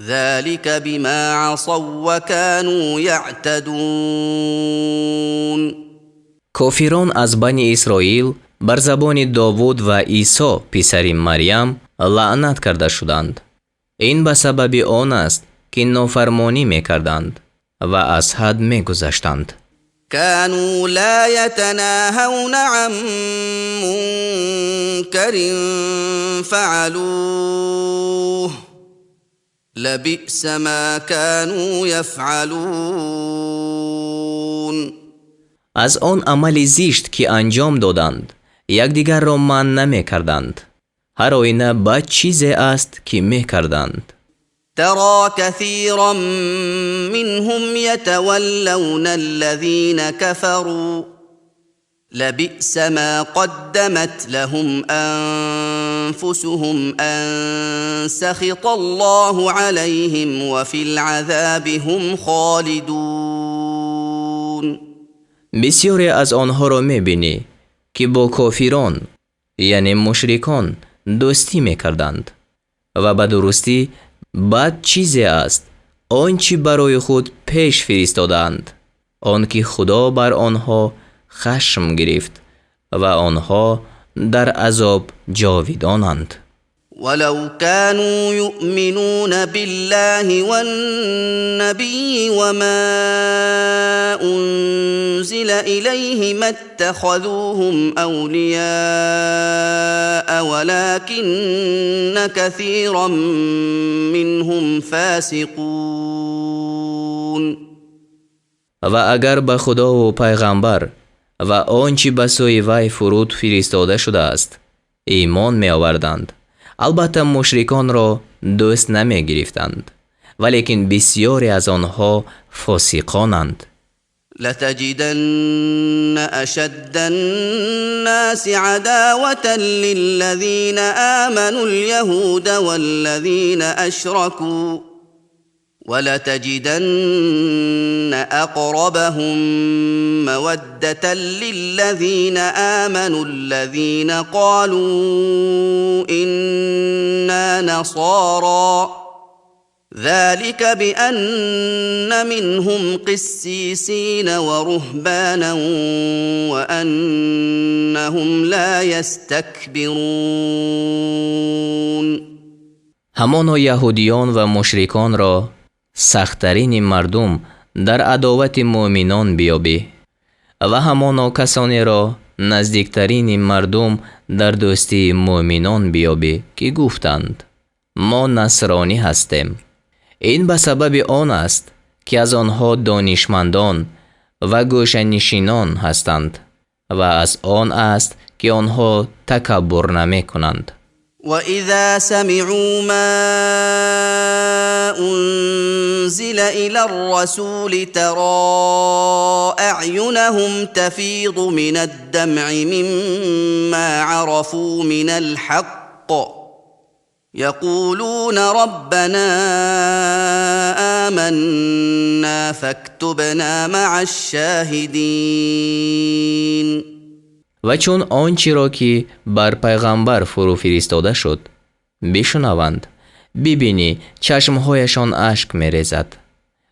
B: ذلك بما عصوا وكانوا يعتدون.
A: Кофирон аз Бани Исроил бар забони Довуд ва Исо писари Марьям лаънат карда шуданд. Ин ба сабаби он аст, ки нофармонӣ мекарданд ва аз ҳад мегузаштанд.
B: كانوا لا يتناهون عن منكر فعلوه لبئس ما كانوا يفعلون.
A: Аз он амали зишт, ки анҷом доданд, якдигарро манъ намекарданд. Ҳар оина бад чизе аст, ки мекарданд.
B: ترى كثيرا منهم يتولون الذين كفروا لبئس ما قدمت لهم انفسهم ان سخط الله عليهم وفي العذاب هم خالدون.
A: Бисёре аз онҳоро мебинӣ, ки бо кофирон, яъне мушрикон, дӯстӣ мекарданд, ва ба дурустӣ бад чизе аст он чӣ барои худ пеш фиристодаанд, он ки Худо бар онҳо хашм гирифт ва онҳо дар азоб ҷовидонанд.
B: ولو كانوا يؤمنون بالله والنبي وما انزل اليه ما اتخذوهم اولياء ولكن كثيرا منهم فاسقون.
A: Ва агар ба Худову пайғамбар ва он чӣ ба сӯи вай фуруд фиристода шудааст, имон меоварданд, албатта мушриконро дӯст намегирифтанд, валекин бисёре аз онҳо фосиқонанд.
B: لتجدن اشد الناس عداوه للذين امنوا اليهود والذين اشركوا ولتجدن اقربهم موده للذين امنوا الذين قالوا انا نصارى ذلك بان منهم قسيسين ورهبانا وانهم لا يستكبرون.
A: Ҳамоно яҳудиён ва мушриконро сахттарини мардум дар адовати муъминон биёбӣ ва ҳамоно касонеро наздиктарини мардум дар дӯстии муъминон биёбӣ, ки гуфтанд: мо насронӣ ҳастем. Ин ба сабаби он аст, ки аз онҳо донишмандон ва гӯшанишинон ҳастанд ва аз он аст, ки онҳо такаббур намекунанд.
B: وإذا سمعوا ما أنزل إلى الرسول ترى أعينهم تفيض من الدمع مما عرفوا من الحق يقولون ربنا آمنا فاكتبنا مع الشاهدين.
A: Ва чун он чиро, ки бар пайғамбар фурӯ фиристода шуд, бишунаванд, бибинӣ чашмҳояшон ашк мерезад.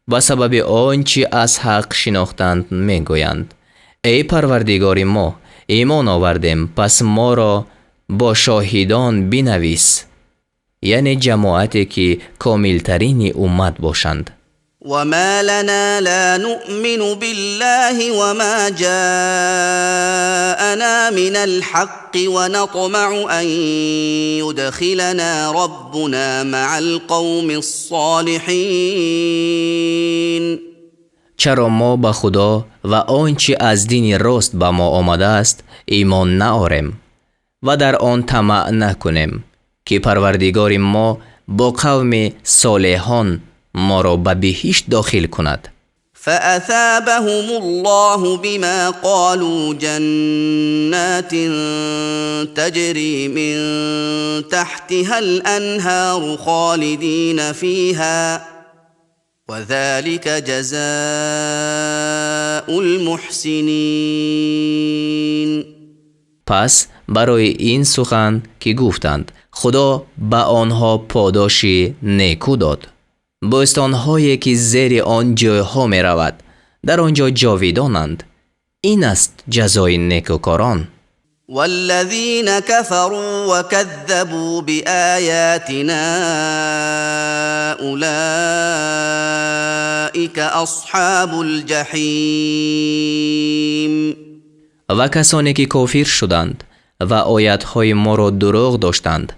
A: Ба сабаби он чи аз ҳақ шинохтанд, мегӯянд: «Эй Парвардигори мо, имон овардем, пас моро бо шоҳидон бинавис», яъне ҷамоате, ки комилтарини уммат бошанд.
B: وما لنا لا نؤمن بالله وما جاءنا من الحق ونطمع أن يدخلنا ربنا مع القوم الصالحين.
A: Чаро мо ба Худо ва он чи аз дини рост ба мо омадааст имон наорем ва дар он тамаъ накунем, ки Парвардигори мо бо қавми солеҳон моро ба биҳишт дохил кунад?
B: فأثابهم الله بما قالوا جنات تجري من تحتها الأنهار خالدين فيها وذلك جزاء المحسنين.
A: Пас барои ин сухан, ки гуфтанд, Худо ба онҳо подоши некӯ дод, бӯстонҳое, ки зери он ҷӯйҳо меравад, дар он ҷо ҷовидонанд. Ин аст ҷазои некӯкорон.
B: والذين كفروا وكذبوا بآياتنا أولئك أصحاب الجحيم.
A: Ва касоне, ки кофир шуданд ва оятҳои моро дурӯғ доштанд,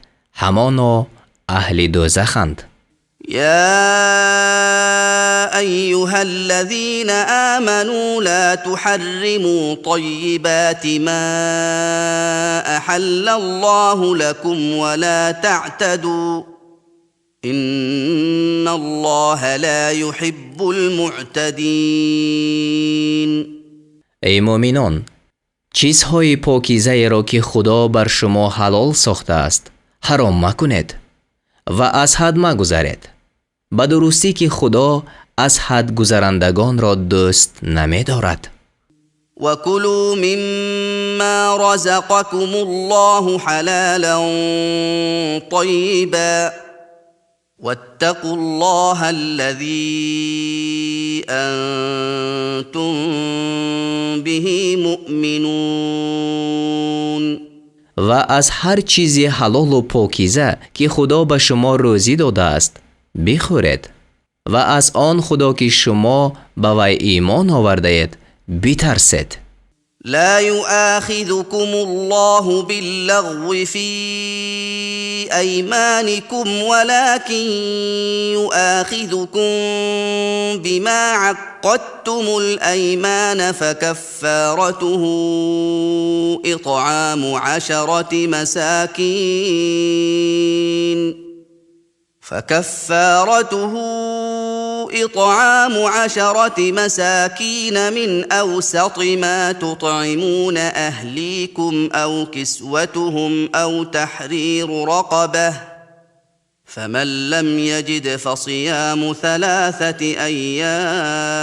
A: ҳамоно аҳли дӯзаханд.
B: يا أيها الذين آمنوا لا تحرموا طيبات ما أحل الله لكم ولا تعتدوا إن الله لا يحب المعتدين.
A: Эй муъминон, чизҳои покизаеро, ки Худо бар шумо ҳалол сохтааст, ҳаром макунед ва аз ҳад магузаред. Ба дурустӣ, ки Худо аз ҳад гузарандагонро дӯст намедорад.
B: وكلوا مما رزقكم الله حلالا طيبا واتقوا الله الذي أنتم به مؤمنون.
A: Ва аз ҳар чизи ҳалолу покиза, ки Худо ба шумо рӯзӣ додааст, бихӯред ва аз он Худо, ки шумо ба вай имон овардаед, битарсед.
B: لا يؤاخذكم الله باللغو في أيمانكم ولكن يؤاخذكم بما عقدتم الأيمان. فكفارته إطعام 10 مساكين من أوسط ما تطعمون أهليكم أو كسوتهم أو تحرير رقبة، فمن لم يجد فصيام 3 أيام،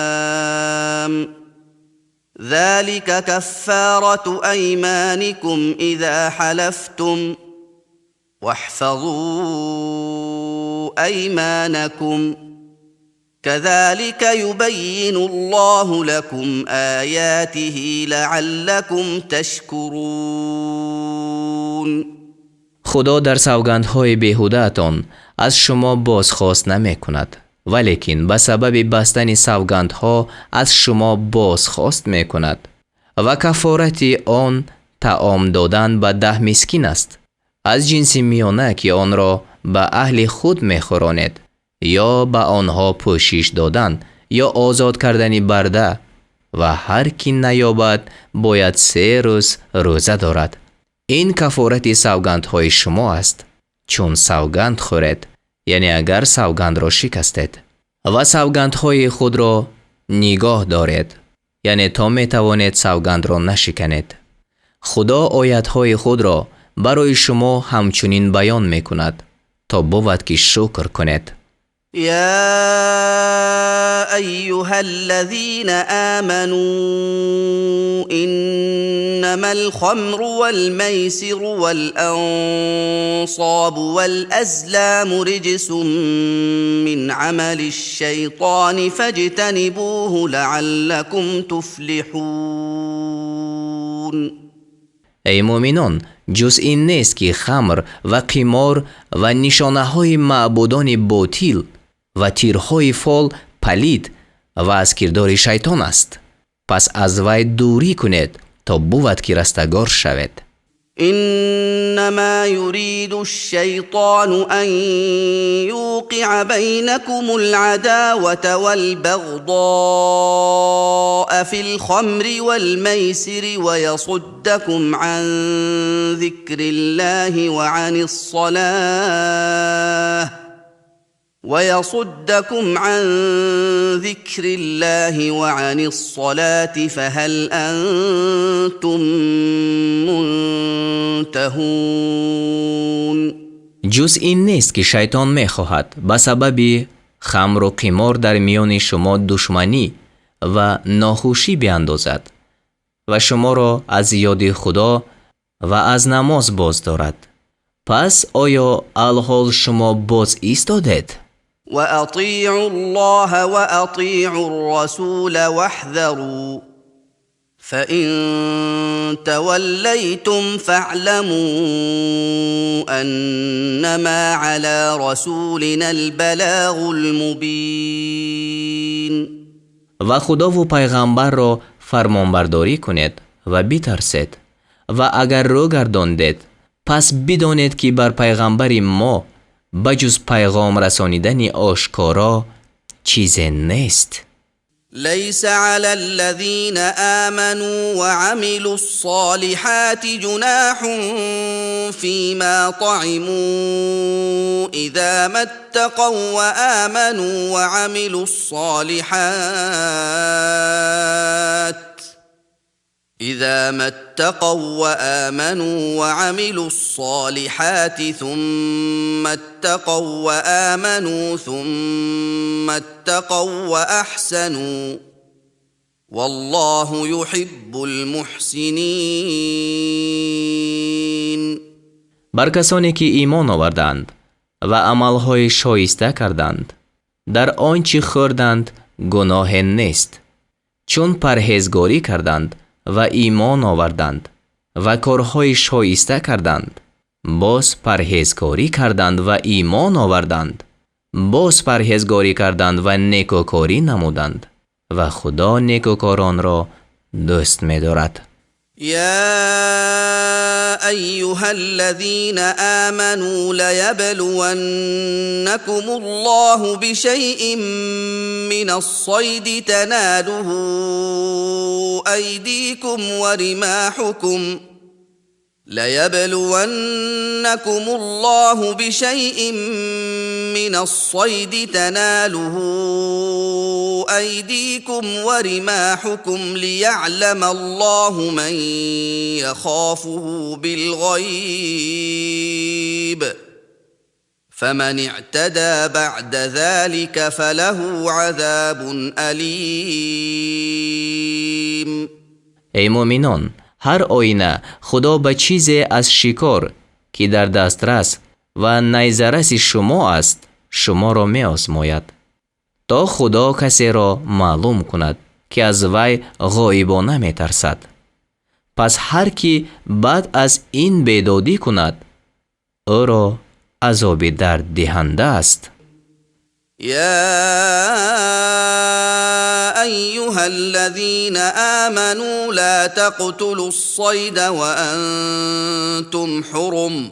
B: ذلك كفارة أيمانكم إذا حلفتم، واحفظوا أيمانكم، كذلك يبين الله لكم آياته لعلكم تشكرون.
A: Худо дар савгандҳои беҳудаатон аз шумо бозхост намекунад, валекин ба сабаби бастани савгандҳо аз шумо бозхост мекунад. Ва каффорати он таом додан ба 10 мискин аст аз ҷинси миёна, ки онро ба аҳли худ мехӯронед. Ё ба онҳо пӯшиш додан ё озод кардани барда, ва ҳар ки наёбад бояд се рӯз рӯза дорад. Ин кафорати савгандҳои шумо аст, чун савганд хӯред, яъне агар савгандро шикастед. Ва савгандҳои худро нигоҳ доред, яъне то метавонед савгандро нашиканед. Худо оятҳои худро барои шумо ҳамчунин баён мекунад, то бувад ки шукр кунед.
B: يا ايها الذين امنوا انما الخمر والميسر والانصاب والازلام رجس من عمل الشيطان فاجتنبوه لعلكم تفلحون.
A: Эй мӯъминон, ҷуз ин нест ки хамр ва қимор ва нишонаҳои маъбудони ботил ва тирҳои фол палид ва аз кирдори шайтон аст. Пас аз вай дурӣ кунед, то бувад ки растагор шавед.
B: انما يريد الشيطان ان يوقع بينكم العداوه والبغضاء في الخمر والميسر ويصدكم عن ذكر الله وعن الصلاه ويصدكم عن ذكر الله وعن الصلاه فهل انتم منتهون.
A: Ҷуз ин нест ки шайтон мехоҳад ба сабаби хамру қимор дар миёни шумо душманӣ ва нохушӣ биандозад ва шуморо аз ёди Худо ва аз намоз боз дорад. Пас оё алҳол шумо боз истодед?
B: واطيعوا الله واطيعوا الرسول واحذروا، فان توليتم فاعلموا انما على رسولنا البلاغ المبين.
A: Ва Худову пайғамбарро фармонбардорӣ кунед ва битарсед, ва агар рӯ гардондед, пас бидонед, ки бар пайғамбари мо ба ҷуз пайғом расонидани ошкоро чизе нест.
B: ليس على الذين امنوا وعملوا الصالحات جناح فيما طعموا اذا ما اتقوا وامنوا وعملوا الصالحات اذا ما اتقوا وامنوا وعملوا الصالحات ثم اتقوا وامنوا ثم اتقوا واحسنوا، والله يحب المحسنين.
A: Бар касоне ки имон оварданд ва амалҳои шоиста карданд, дар он чӣ хӯрданд гуноҳе нест, чун парҳезгорӣ карданд ва имон оварданд ва корҳои шоиста карданд, боз парҳезгорӣ карданд ва имон оварданд, боз парҳезгорӣ карданд ва некӯкорӣ намуданд, ва Худо некӯкоронро дӯст медорад.
B: يا ايها الذين امنوا ليبلونكم الله بشيء من الصيد تناله ايديكم ورماحكم ليبلونكم الله بشيء من الصيد تناله ايديكم ورماحكم ليعلم الله من يخافه بالغيب، فمن اعتدى بعد ذلك فله عذاب اليم.
A: Эй мӯъминон, ҳар оина Худо ба чизе аз шикор, ки дар дастрас ва найзараси шумо аст, шуморо меозмояд, то Худо касеро маълум кунад, ки аз вай ғоибона метарсад. Пас ҳар кӣ баъд аз ин бедодӣ кунад, ӯро азоби дарддиҳанда аст.
B: يا ايها الذين امنوا لا تقتلوا الصيد وانتم حرم.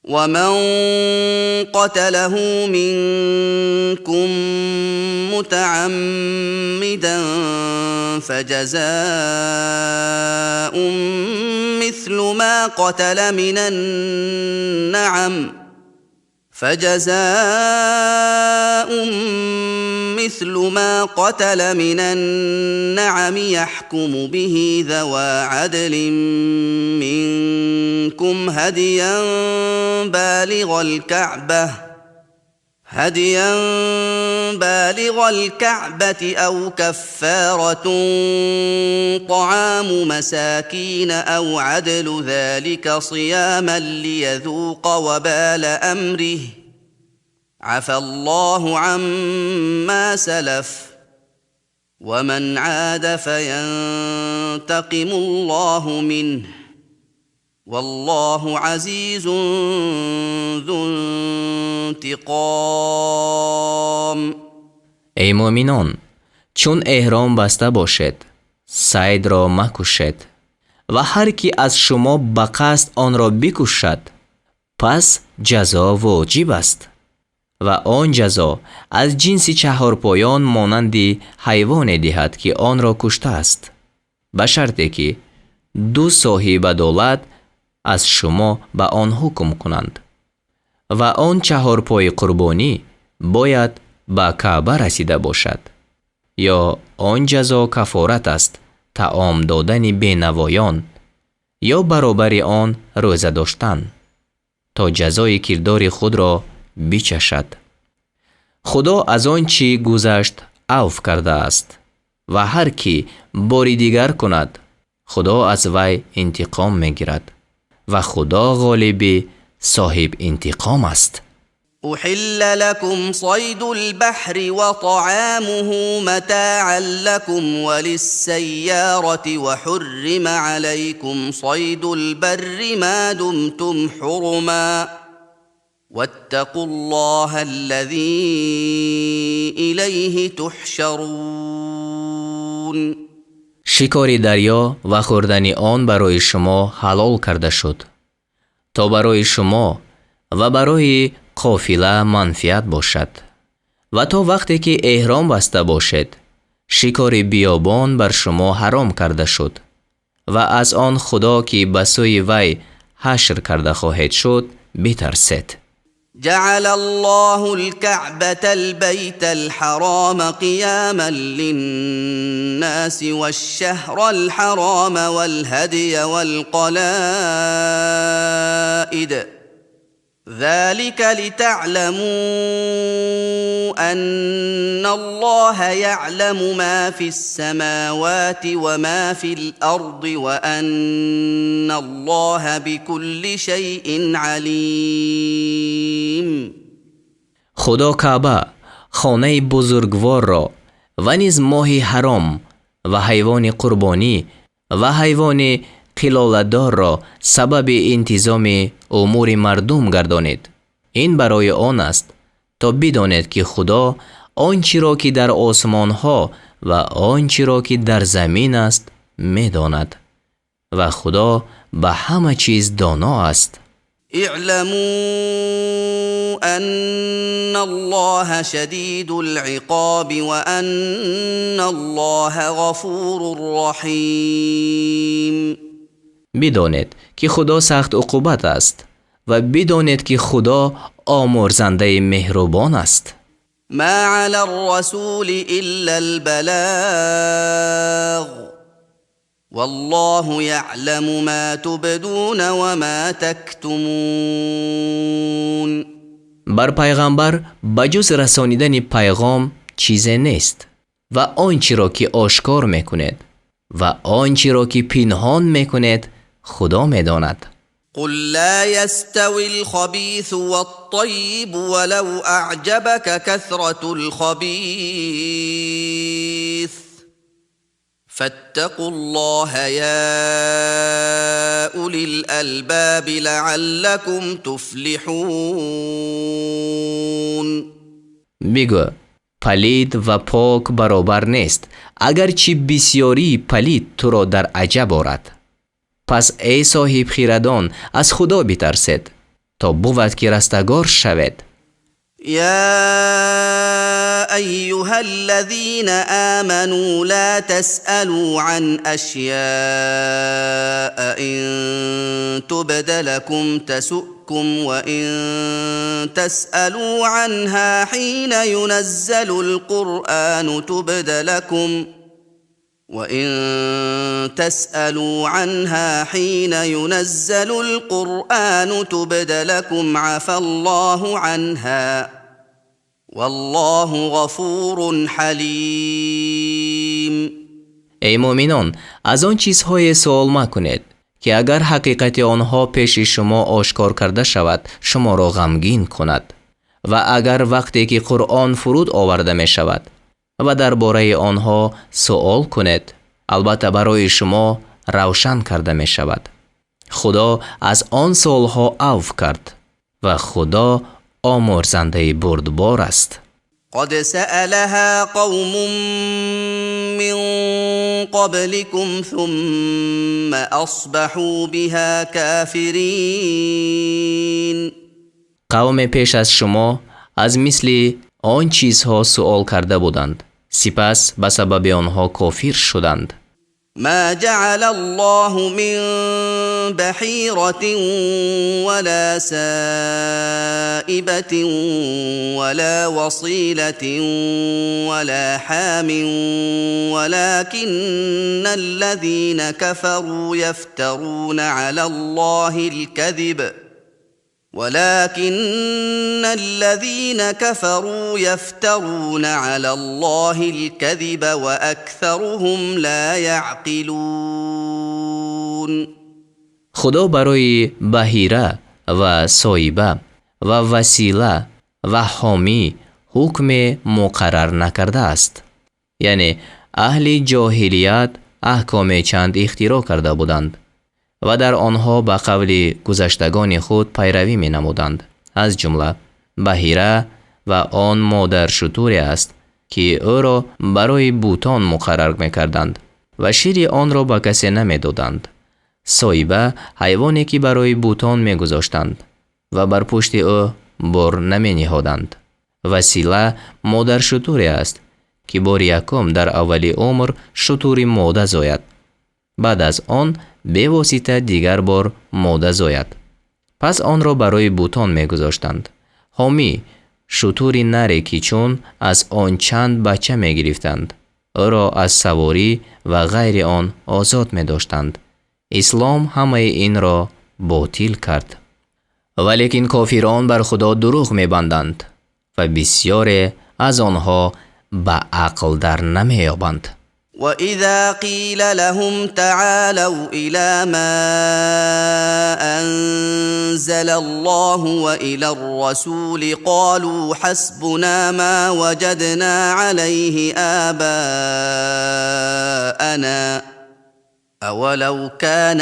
B: ومن قتله منكم متعمدا فجزاء مثل ما قتل من النعم فجزاء مثل ما قتل من النعم يحكم به ذوى عدل منكم هديا بالغ الكعبة أو كفارة طعام مساكين أو عدل ذلك صياما ليذوق وبال أمره عفا الله عما سلف ومن عاد فينتقم الله منه والله عزيز ذو انتقام.
A: Эй муъминон, чун эҳром баста бошед, сайдро макушед ва ҳар кӣ аз шумо ба қасд онро бикушад, пас ҷазо воҷиб аст ва он ҷазо аз ҷинси чаҳорпоён монанди ҳайвоне диҳад, ки онро куштааст, ба шарте ки ду соҳибадолат аз шумо ба он ҳукм кунанд ва он чаҳорпои қурбонӣ бояд ба Каъба расида бошад, ё он ҷазо кафорат аст, таом додани бенавоён ё баробари он рӯза доштан, то ҷазои кирдори худро бичашад. Худо аз он чӣ гузашт авф кардааст ва ҳар кӣ бори дигар кунад, Худо аз вай интиқом мегирад ва Худо ғолиби соҳибинтиқом аст.
B: أحل لكم صيد البحر وطعامه متاعا لكم وللسيارة وحرم عليكم صيد البر ما دمتم حرما واتقوا الله الذي إليه تحشرون.
A: Шикори дарё ва хӯрдани он барои шумо ҳалол карда шуд, то барои шумо ва барои қофила манфиат бошад ва то вақте ки эҳром баста бошед, шикори биёбон бар шумо ҳаром карда шуд ва аз он Худо, ки ба сӯи вай ҳашр карда хоҳед шуд, битарсед.
B: جعل الله الكعبة البيت الحرام قياما للناس والشهر الحرام والهدي والقلائد ذلك لتعلموا أن الله يعلم ما في السماوات وما في الأرض وأن الله بكل شيء عليم.
A: Худо Каъба, хонаи бузургворро, ва низ моҳи ҳаром ва ҳайвони қурбонӣ ва ҳайвони қилоладорро сабаби интизоми умури мардум гардонид. Ин барои он аст, то бидонед, ки Худо он чиро, ки дар осмонҳо ва он чиро, ки дар замин аст, медонад ва Худо ба ҳама чиз доно аст.
B: اعلموا أن الله شديد العقاب وأن الله غفور رحيم.
A: Бидонед, ки Худо сахт уқубат аст ва бидонед, ки Худо омӯрзандаи меҳрубон аст.
B: ما على الرسول إلا البلاغ والله يعلم ما تبدون وما تكتمون.
A: Бар пайғамбар ба ҷуз расонидани пайғом чизе нест ва он чиро, ки ошкор мекунед, ва он чиро, ки пинҳон мекунед, Худо медонад.
B: قل لا يستوي الخبيث والطيب ولو أعجبك كثرة الخبيث فاتقوا الله يا أولي الألباب لعلكم تفلحون.
A: Бигӯ: палид ва пок баробар нест, агарчи бисьёрии палид туро дар аҷаб орад. Пас, эй соҳибхирадон, аз Худо битарсед, То бувад, ки растагор шавед.
B: يا ايها الذين امنوا لا تسالوا عن اشياء ان تبد لكم تسؤكم وان تسالوا عنها حين ينزل القران تبد لكم وان تسالوا عنها حين ينزل القران تبد لكم عفا الله عنها والله غفور حليم.
A: Эй муъминон, аз он чизҳое суол макунед, ки агар ҳақиқати онҳо пеши шумо ошкор карда шавад, шуморо ғамгин кунад, ва агар вақте ки Қуръон фуруд оварда мешавад ва дар бораи онҳо суол кунед, албатта, барои шумо равшан карда мешавад. Худо аз он суолҳо авф кард ва Худо омӯрзандаи бурдбор аст.
B: قد سألها قوم من قبلكم ثم أصبحوا بها كافرين.
A: Қавме пеш аз шумо аз мисли он чизҳо суол карда буданд, сипас ба сабаби онҳо кофир шуданд.
B: ما جعل الله من بحيرة ولا سائبة ولا وصيلة ولا حام، ولكن الذين كفروا يفترون على الله الكذب ولكن الذين كفروا يفترون على الله الكذب واكثرهم لا يعقلون.
A: Худо барои баҳира ва соиба ва васила ва ҳомӣ ҳукме муқаррар накардааст. Яъне аҳли ҷоҳилият аҳкоме чанд ихтироъ карда буданд ва дар онҳо ба қавли гузаштагони худ пайравӣ менамуданд. Аз ҷумла баҳира ва он модаршутуре аст, ки ӯро барои бутон муқаррар мекарданд ва шири онро ба касе намедоданд. Соиба ҳайвоне, ки барои бутон мегузоштанд ва бар пушти ӯ бор намениҳоданд. Васила модаршутуре аст, ки бори якум дар аввали умр шутури мода зояд, баъд аз он бевосита дигар бор мода зояд, пас онро барои бутон мегузоштанд. Ҳомӣ шутури наре, ки чун аз он чанд бача мегирифтанд, ӯро аз саворӣ ва ғайри он озод медоштанд. Ислом ҳамаи инро ботил кард, валекин кофирон бар Худо дурӯғ мебанданд ва бисьёре аз онҳо ба ақл дар намеёбанд.
B: واذا قيل لهم تعالوا الى ما انزل الله والى الرسول قالوا حسبنا ما وجدنا عليه اباءنا اولو كان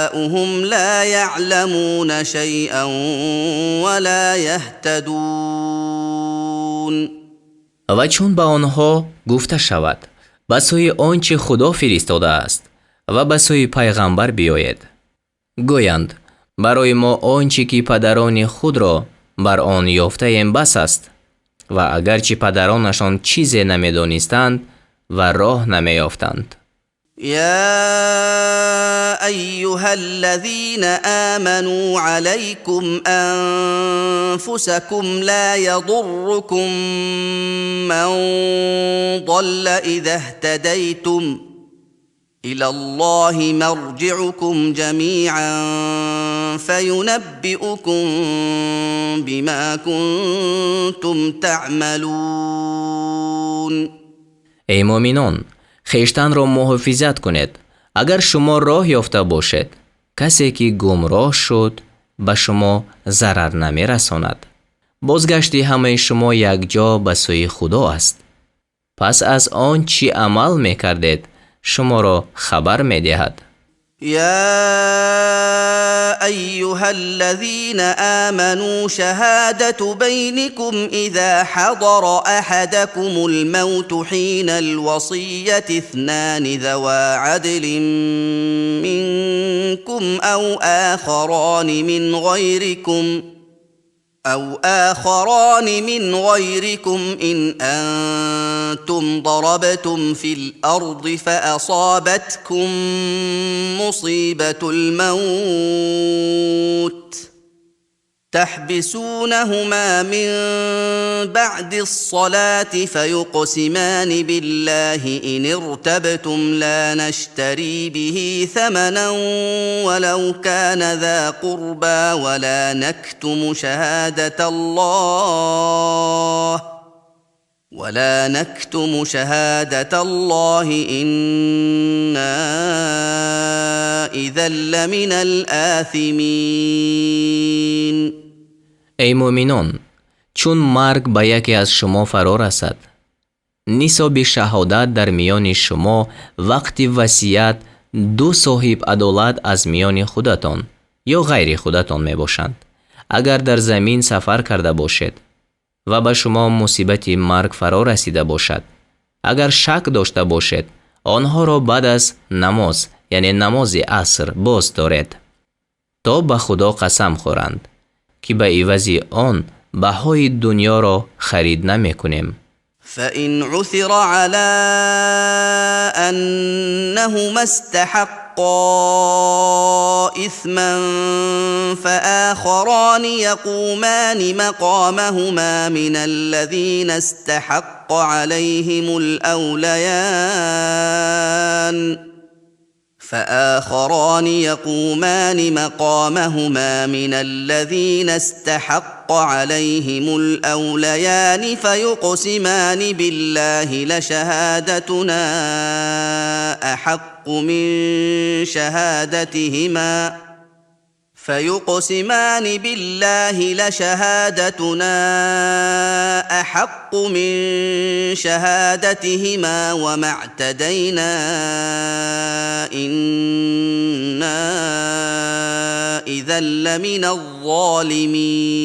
B: اباؤهم لا يعلمون شيئا ولا يهتدون.
A: Ва чун ба онҳо гуфта шавад: ба сӯи он чӣ Худо фиристодааст ва ба сӯи пайғамбар биёед, гӯянд: барои мо он чӣ ки падарони худро бар он ёфтаем, бас аст. Ва агарчи падаронашон чизе намедонистанд ва роҳ намеёфтанд.
B: يا ايها الذين امنوا عليكم انفسكم، لا يضركم من ضل اذا اهتديتم، الى الله مرجعكم جميعا فينبئكم بما كنتم تعملون.
A: Эй муъминон, хештанро муҳофизат кунед. Агар шумо роҳ ёфта бошед, касе ки гумроҳ шуд, ба шумо зарар намерасонад. Бозгашти ҳамаи шумо якҷо ба сӯи Худо аст, пас аз он чӣ амал мекардед, шуморо хабар медиҳад.
B: يا أيها الذين آمنوا شهادة بينكم إذا حضر أحدكم الموت حين الوصية اثنان ذوا عدل منكم أو آخران من غيركم إن أنتم ضربتم في الأرض فأصابتكم مصيبة الموت تحبسونهما من بعد الصلاة فيقسمان بالله إن ارتبتم لا نشتري به ثمنا ولو كان ذا قربى ولا نكتم شهادة الله إنا إذا لمن الآثمين.
A: Эй мӯъминон, чун марг ба яке аз шумо фаро расад, нисоби шаҳодат дар миёни шумо вақти васият ду соҳиб адолат аз миёни худатон ё ғайри худатон мебошанд. Агар дар замин сафар карда бошед ва ба шумо мусибати марг фаро расида бошад, агар шак дошта бошед, онҳоро баъд аз намоз, яъне намози аср, боз доред, то ба Худо қасам хӯранд, ки ба ивази он баҳои дунёро харид намекунем.
B: فإن عثر على أنهما استحقا إثما فآخران يقومان مقامهما من الذين استحق عليهم الأوليان فآخران يقومان مقامهما من الذين استحق عليهم الأوليان فيقسمان بالله لشهادتنا أحق من شهادتهما فيقسمان بالله لشهادتنا أحق من شهادتهما وما اعتدينا إنا إذا لمن الظالمين.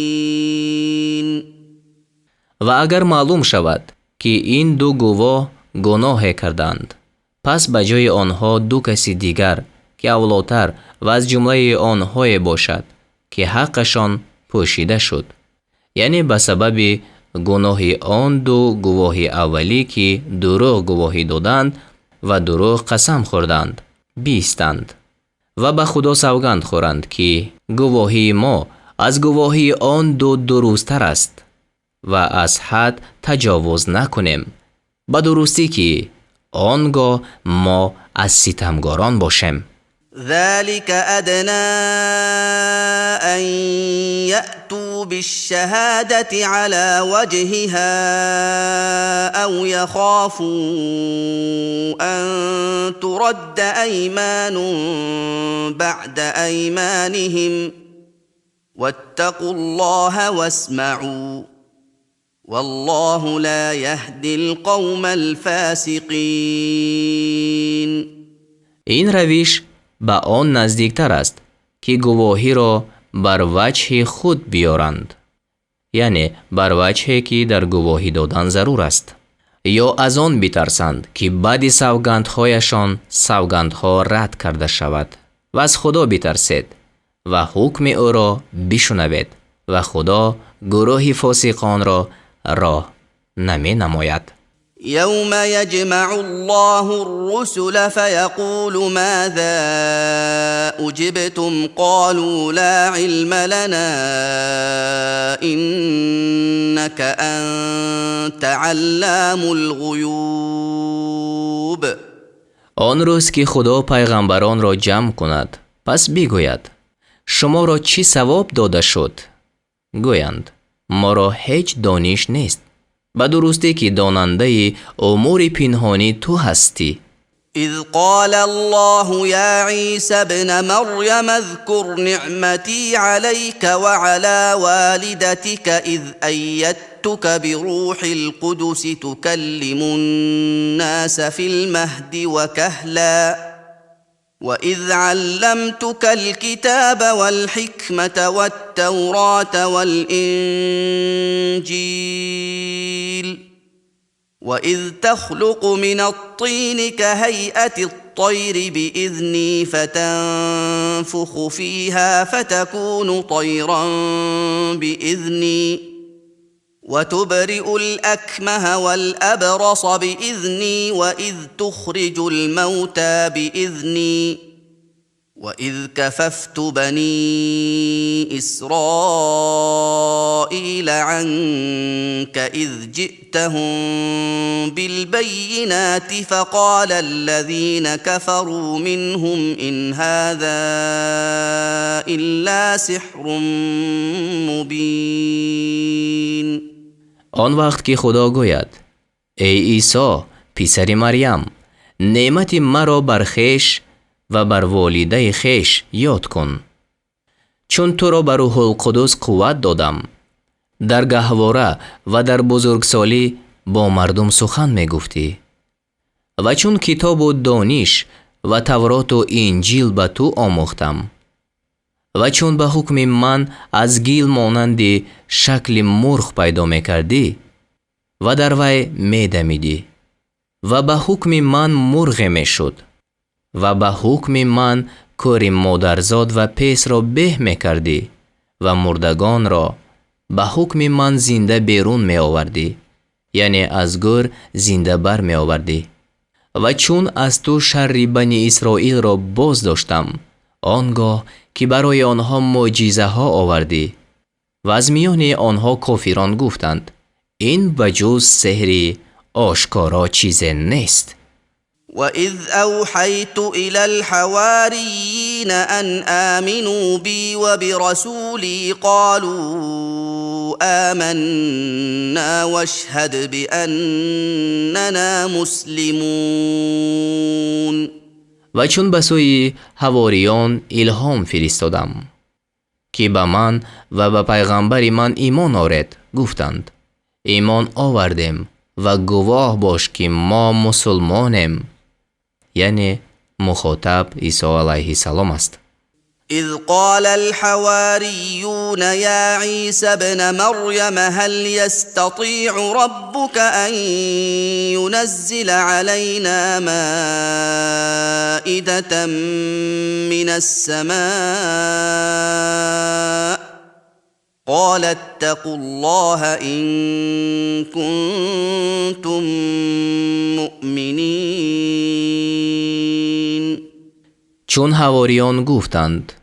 A: Ва агар маълум шавад, ки ин ду гувоҳ гуноҳе карданд, пас ба ҷои онҳо ду каси дигар, ки авлотар ва аз ҷумлаи онҳое бошад, ки ҳаққашон пӯшида шуд, яъне ба сабаби гуноҳи он ду гувоҳи аввалӣ, ки дурӯғ гувоҳӣ доданд ва дурӯғ қасам хӯрданд, биистанд ва ба Худо савганд хӯранд, ки гувоҳии мо аз гувоҳии он ду дурусттар аст ва аз ҳад таҷовуз накунем, ба дурустӣ, ки он гоҳ мо аз ситамгорон бошем.
B: ذلك أدنى أن يأتوا بالشهادة على وجهها أو يخافوا أن ترد أيمان بعد أيمانهم واتقوا الله واسمعوا والله لا يهدي القوم الفاسقين.
A: Ин равиш ба он наздиктар аст, ки гувоҳиро бар ваҷҳи худ биёранд, яъне бар ваҷҳе, ки дар гувоҳӣ додан зарур аст, ё аз он битарсанд, ки баъди савгандҳояшон савгандҳо рад карда шавад. Ва аз Худо битарсед ва ҳукми ӯро бишунавед, ва Худо гурӯҳи фосиқонро роҳ наменамояд.
B: يوم يجمع الله الرسل فيقول ماذا أجبتم قالوا لا علم لنا إنك أنت علام الغيوب.
A: Он рӯз, ки Худо пайғамбаронро ҷамъ кунад, пас бигӯяд: шуморо чӣ савоб дода шуд? Гӯянд: моро ҳеҷ дониш нест, ба дурустӣ, ки донандаи умури пинҳонӣ ту ҳастӣ.
B: إذ قال الله يا عيسى ابن مريم اذكر نعمتي عليك وعلى والدتك إذ أيدتك بروح القدس تكلم الناس في المهد وكهلا. وإذ علمتك الكتاب والحكمة والتوراة والإنجيل وإذ تخلق من الطين كهيئة الطير بإذني فتنفخ فيها فتكون طيرا بإذني وتبرئ الأكمه والأبرص بإذني وإذ تخرج الموتى بإذني وإذ كففت بني إسرائيل عنك إذ جئتهم بالبينات فقال الذين كفروا منهم إن هذا إلا سحر مبين.
A: Он вақт ки Худо гӯяд: «Эй Исо, писари Марьям, неъмати маро бар хеш ва бар волидаи хеш ёд кун, чун туро ба Рӯҳулқудус қувват додам, дар гаҳвора ва дар бузургсолӣ бо мардум сухан мегуфтӣ, ва чун китобу дониш ва Тавроту Инҷил ба ту омӯхтам, ва чун ба ҳукми ман аз гил монанди шакли мурғ пайдо мекардӣ ва дар вай медамидӣ, ва ба ҳукми ман мурғе мешуд, ва ба ҳукми ман кӯри модарзод ва песро беҳ мекардӣ ва мурдагонро ба ҳукми ман зинда берун меовардӣ, яъне аз гӯр зинда бармеовардӣ, ва чун аз ту шарри Бани Исроилро боз доштам, он гоҳ ки барои онҳо мӯъҷизаҳо овардӣ, ва аз миёни онҳо кофирон гуфтанд: ин ба ҷуз сеҳри ошкоро чизе нест».
B: وإذ أوحيت إلى الحواريين أن آمنوا بي وبرسولي قالوا آمنا واشهد بأننا مسلمون.
A: Ва чун ба сӯи ҳавориён илҳом фиристодам, ки ба ман ва ба пайғамбари ман имон оред, гуфтанд: «Имон овардем ва гувоҳ бош, ки мо мусулмонем», яъне мухотаб Исо алайҳиссалом аст.
B: إذ قال الحواريون يا عيسى ابن مريم هل يستطيع ربك أن ينزل علينا مائدة من السماء قال اتقوا الله إن كنتم مؤمنين.
A: Чун ҳавориён гуфтанд: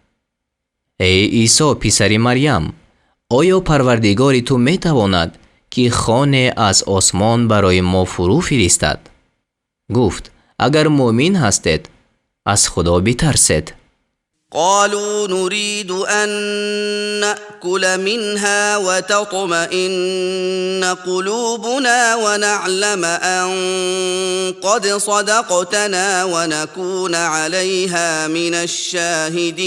A: «Эй Исо, писари Марьям, оё Парвардигори ту метавонад, ки хоне аз осмон барои мо фурӯ фиристад?» Гуфт: «Агар муъмин ҳастед, аз Худо битарсед».
B: قالوا نريد أن نأكل منها وتطمئن قلوبنا ونعلم أن قد صدقتنا ونكون عليها من الشاهدين.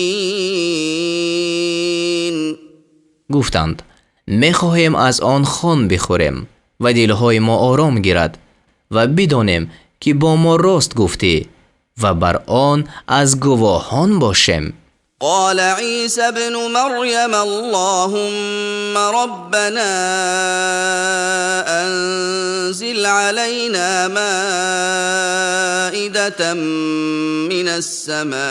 A: Гуфтанд: «Мехоҳем аз он хон бихӯрем ва дилҳои мо ором гирад ва бидонем, ки бо мо рост гуфтӣ ва бар он аз гувоҳон бошем».
B: قال عيسى ابن مريم اللهم ربنا أنزل علينا مائدة من السماء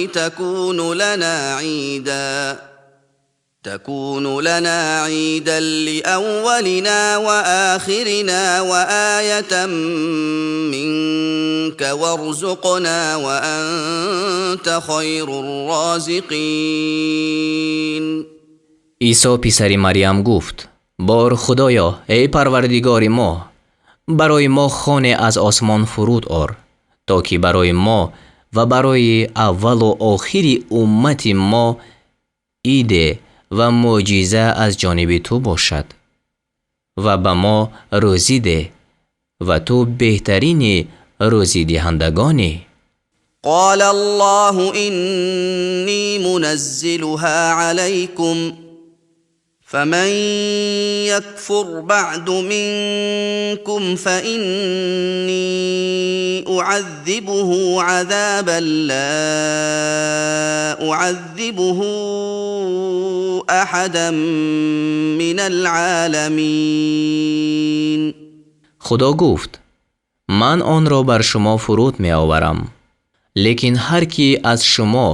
B: تكون لنا عيدا لأولنا وآخرنا وآية منك وارزقنا وأنت خير الرازقين.
A: Исо, писари Марьям, гуфт: «Бор Худоё, эй Парвардигори мо, барои мо хоне аз осмон фуруд ор, то ки барои мо ва барои аввалу охири уммати мо иде ва мӯъҷиза аз ҷониби ту бошад ва ба мо рӯзӣ деҳ, ва ту беҳтарини рӯзидиҳандагонӣ».
B: قال الله إني منزلها عليكم. فمن يكفر بعد منكم فإني أعذبه عذابا لا أعذبه أحدا من العالمين.
A: Худо гуфт: Ман онро бар шумо фуруд меоварам, лекин ҳар кӣ аз шумо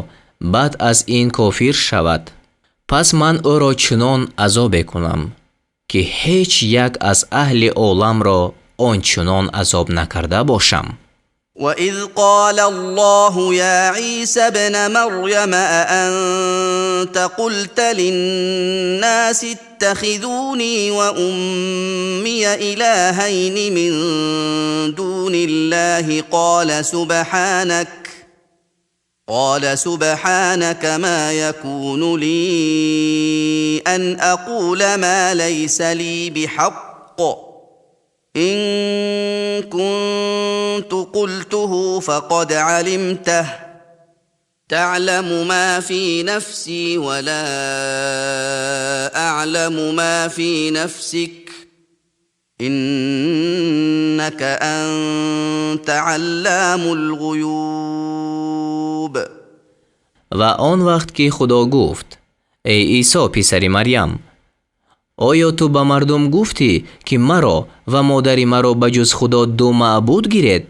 A: баъд аз ин кофир шавад, пас ман ӯро чунон азобе кунам, ки ҳеҷ як аз аҳли оламро он чунон азоб накарда бошам.
B: وإذ قال الله يا عيسى ابن مريم أأنت قلت للناس اتخذوني وأمي إلهين من دون الله قال سبحانك ما يكون لي أن أقول ما ليس لي بحق إن كنت قلته فقد علمته تعلم ما في نفسي ولا أعلم ما في نفسك إنك أنت علام الغيوب.
A: Ва он вақт ки Худо гуфт: Эй Исо, писари Марьям, оё ту ба мардум гуфтӣ, ки маро ва модари маро ба ҷуз Худо ду маъбуд гиред?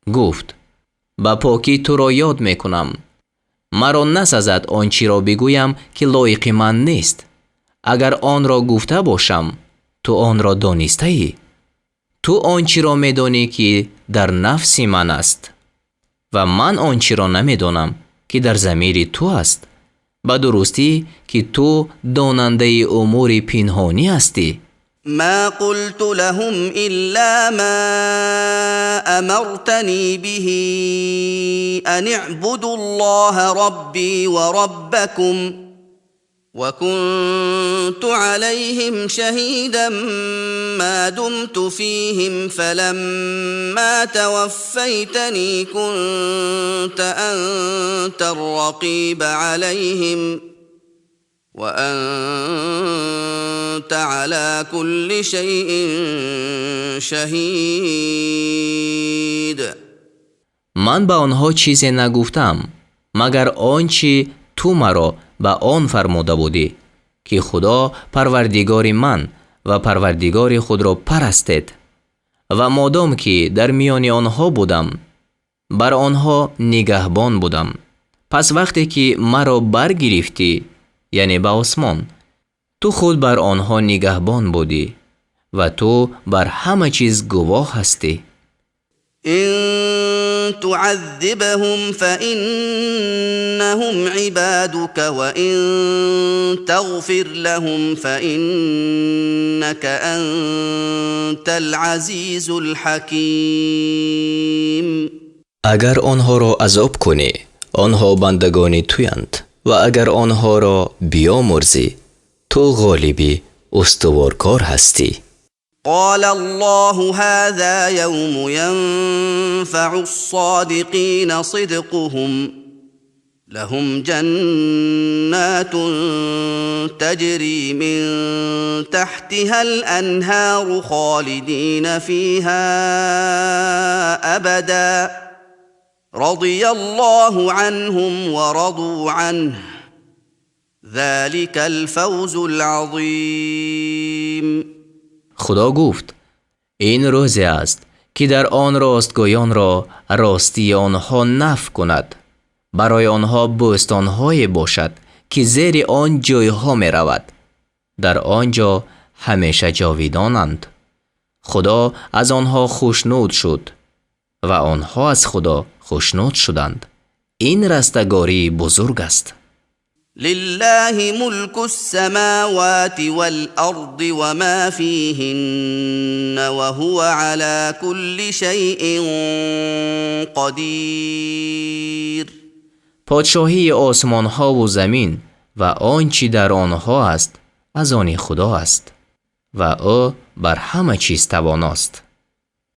A: Гуфт: Ба покӣ туро ёд мекунам, маро насазад он чиро бигӯям, ки лоиқи ман нест. Агар онро гуфта бошам, ту онро донистаӣ. Ту он чиро медонӣ, ки дар нафси ман аст, ва ман он чиро намедонам, ки дар замири ту аст. Ба дурустӣ, ки ту донандаи умури пинҳонӣ ҳастӣ.
B: ما قلت لهم إلا ما أمرتني به أن اعبدوا الله ربي وربكم وكنت عليهم شهيدا ما دمت فيهم فلما توفيتني كنت أنت الرقيب عليهم وأنت على كل شيء شهيد.
A: Ман ба онҳо чизе нагуфтам, магар он чӣ ту маро ба он фармуда будӣ, ки Худо Парвардигори ман ва Парвардигори худро парастед, ва модом ки дар миёни онҳо будам, бар онҳо нигаҳбон будам. Пас вақте ки маро баргирифтӣ, яъне ба осмон, ту худ бар онҳо нигаҳбон будӣ ва ту бар ҳама чиз гувоҳ ҳастӣ.
B: إن تعذبهم فإنهم عبادك وإن تغفر لهم فإنك أنت العزيز الحكيم.
A: Агар онҳоро азоб кунӣ, онҳо бандагони туянд, ва агар онҳоро биёмурзӣ, ту ғолиби устуворкор ҳастӣ.
B: قال الله هذا يوم ينفع الصادقين صدقهم لهم جنات تجري من تحتها الأنهار خالدين فيها أبدا رضي الله عنهم ورضوا عنه ذلك الفوز العظيم.
A: Худо гуфт: Ин рӯзе аст, ки дар он ростгӯёнро ростии онҳо нафъ кунад. Барои онҳо бӯстонҳое бошад, ки зери он ҷӯйҳо меравад, дар он ҷо ҳамеша ҷовидонанд. Худо аз онҳо хушнуд шуд ва онҳо аз Худо хушнуд шуданд. Ин растагории бузург аст.
B: لله ملك السماوات والأرض وما فيهن وهو على كل شيء قدير.
A: Подшоҳии осмонҳову замин ва он чӣ дар онҳо аст, аз они Худо аст ва ӯ бар ҳама чиз тавоност.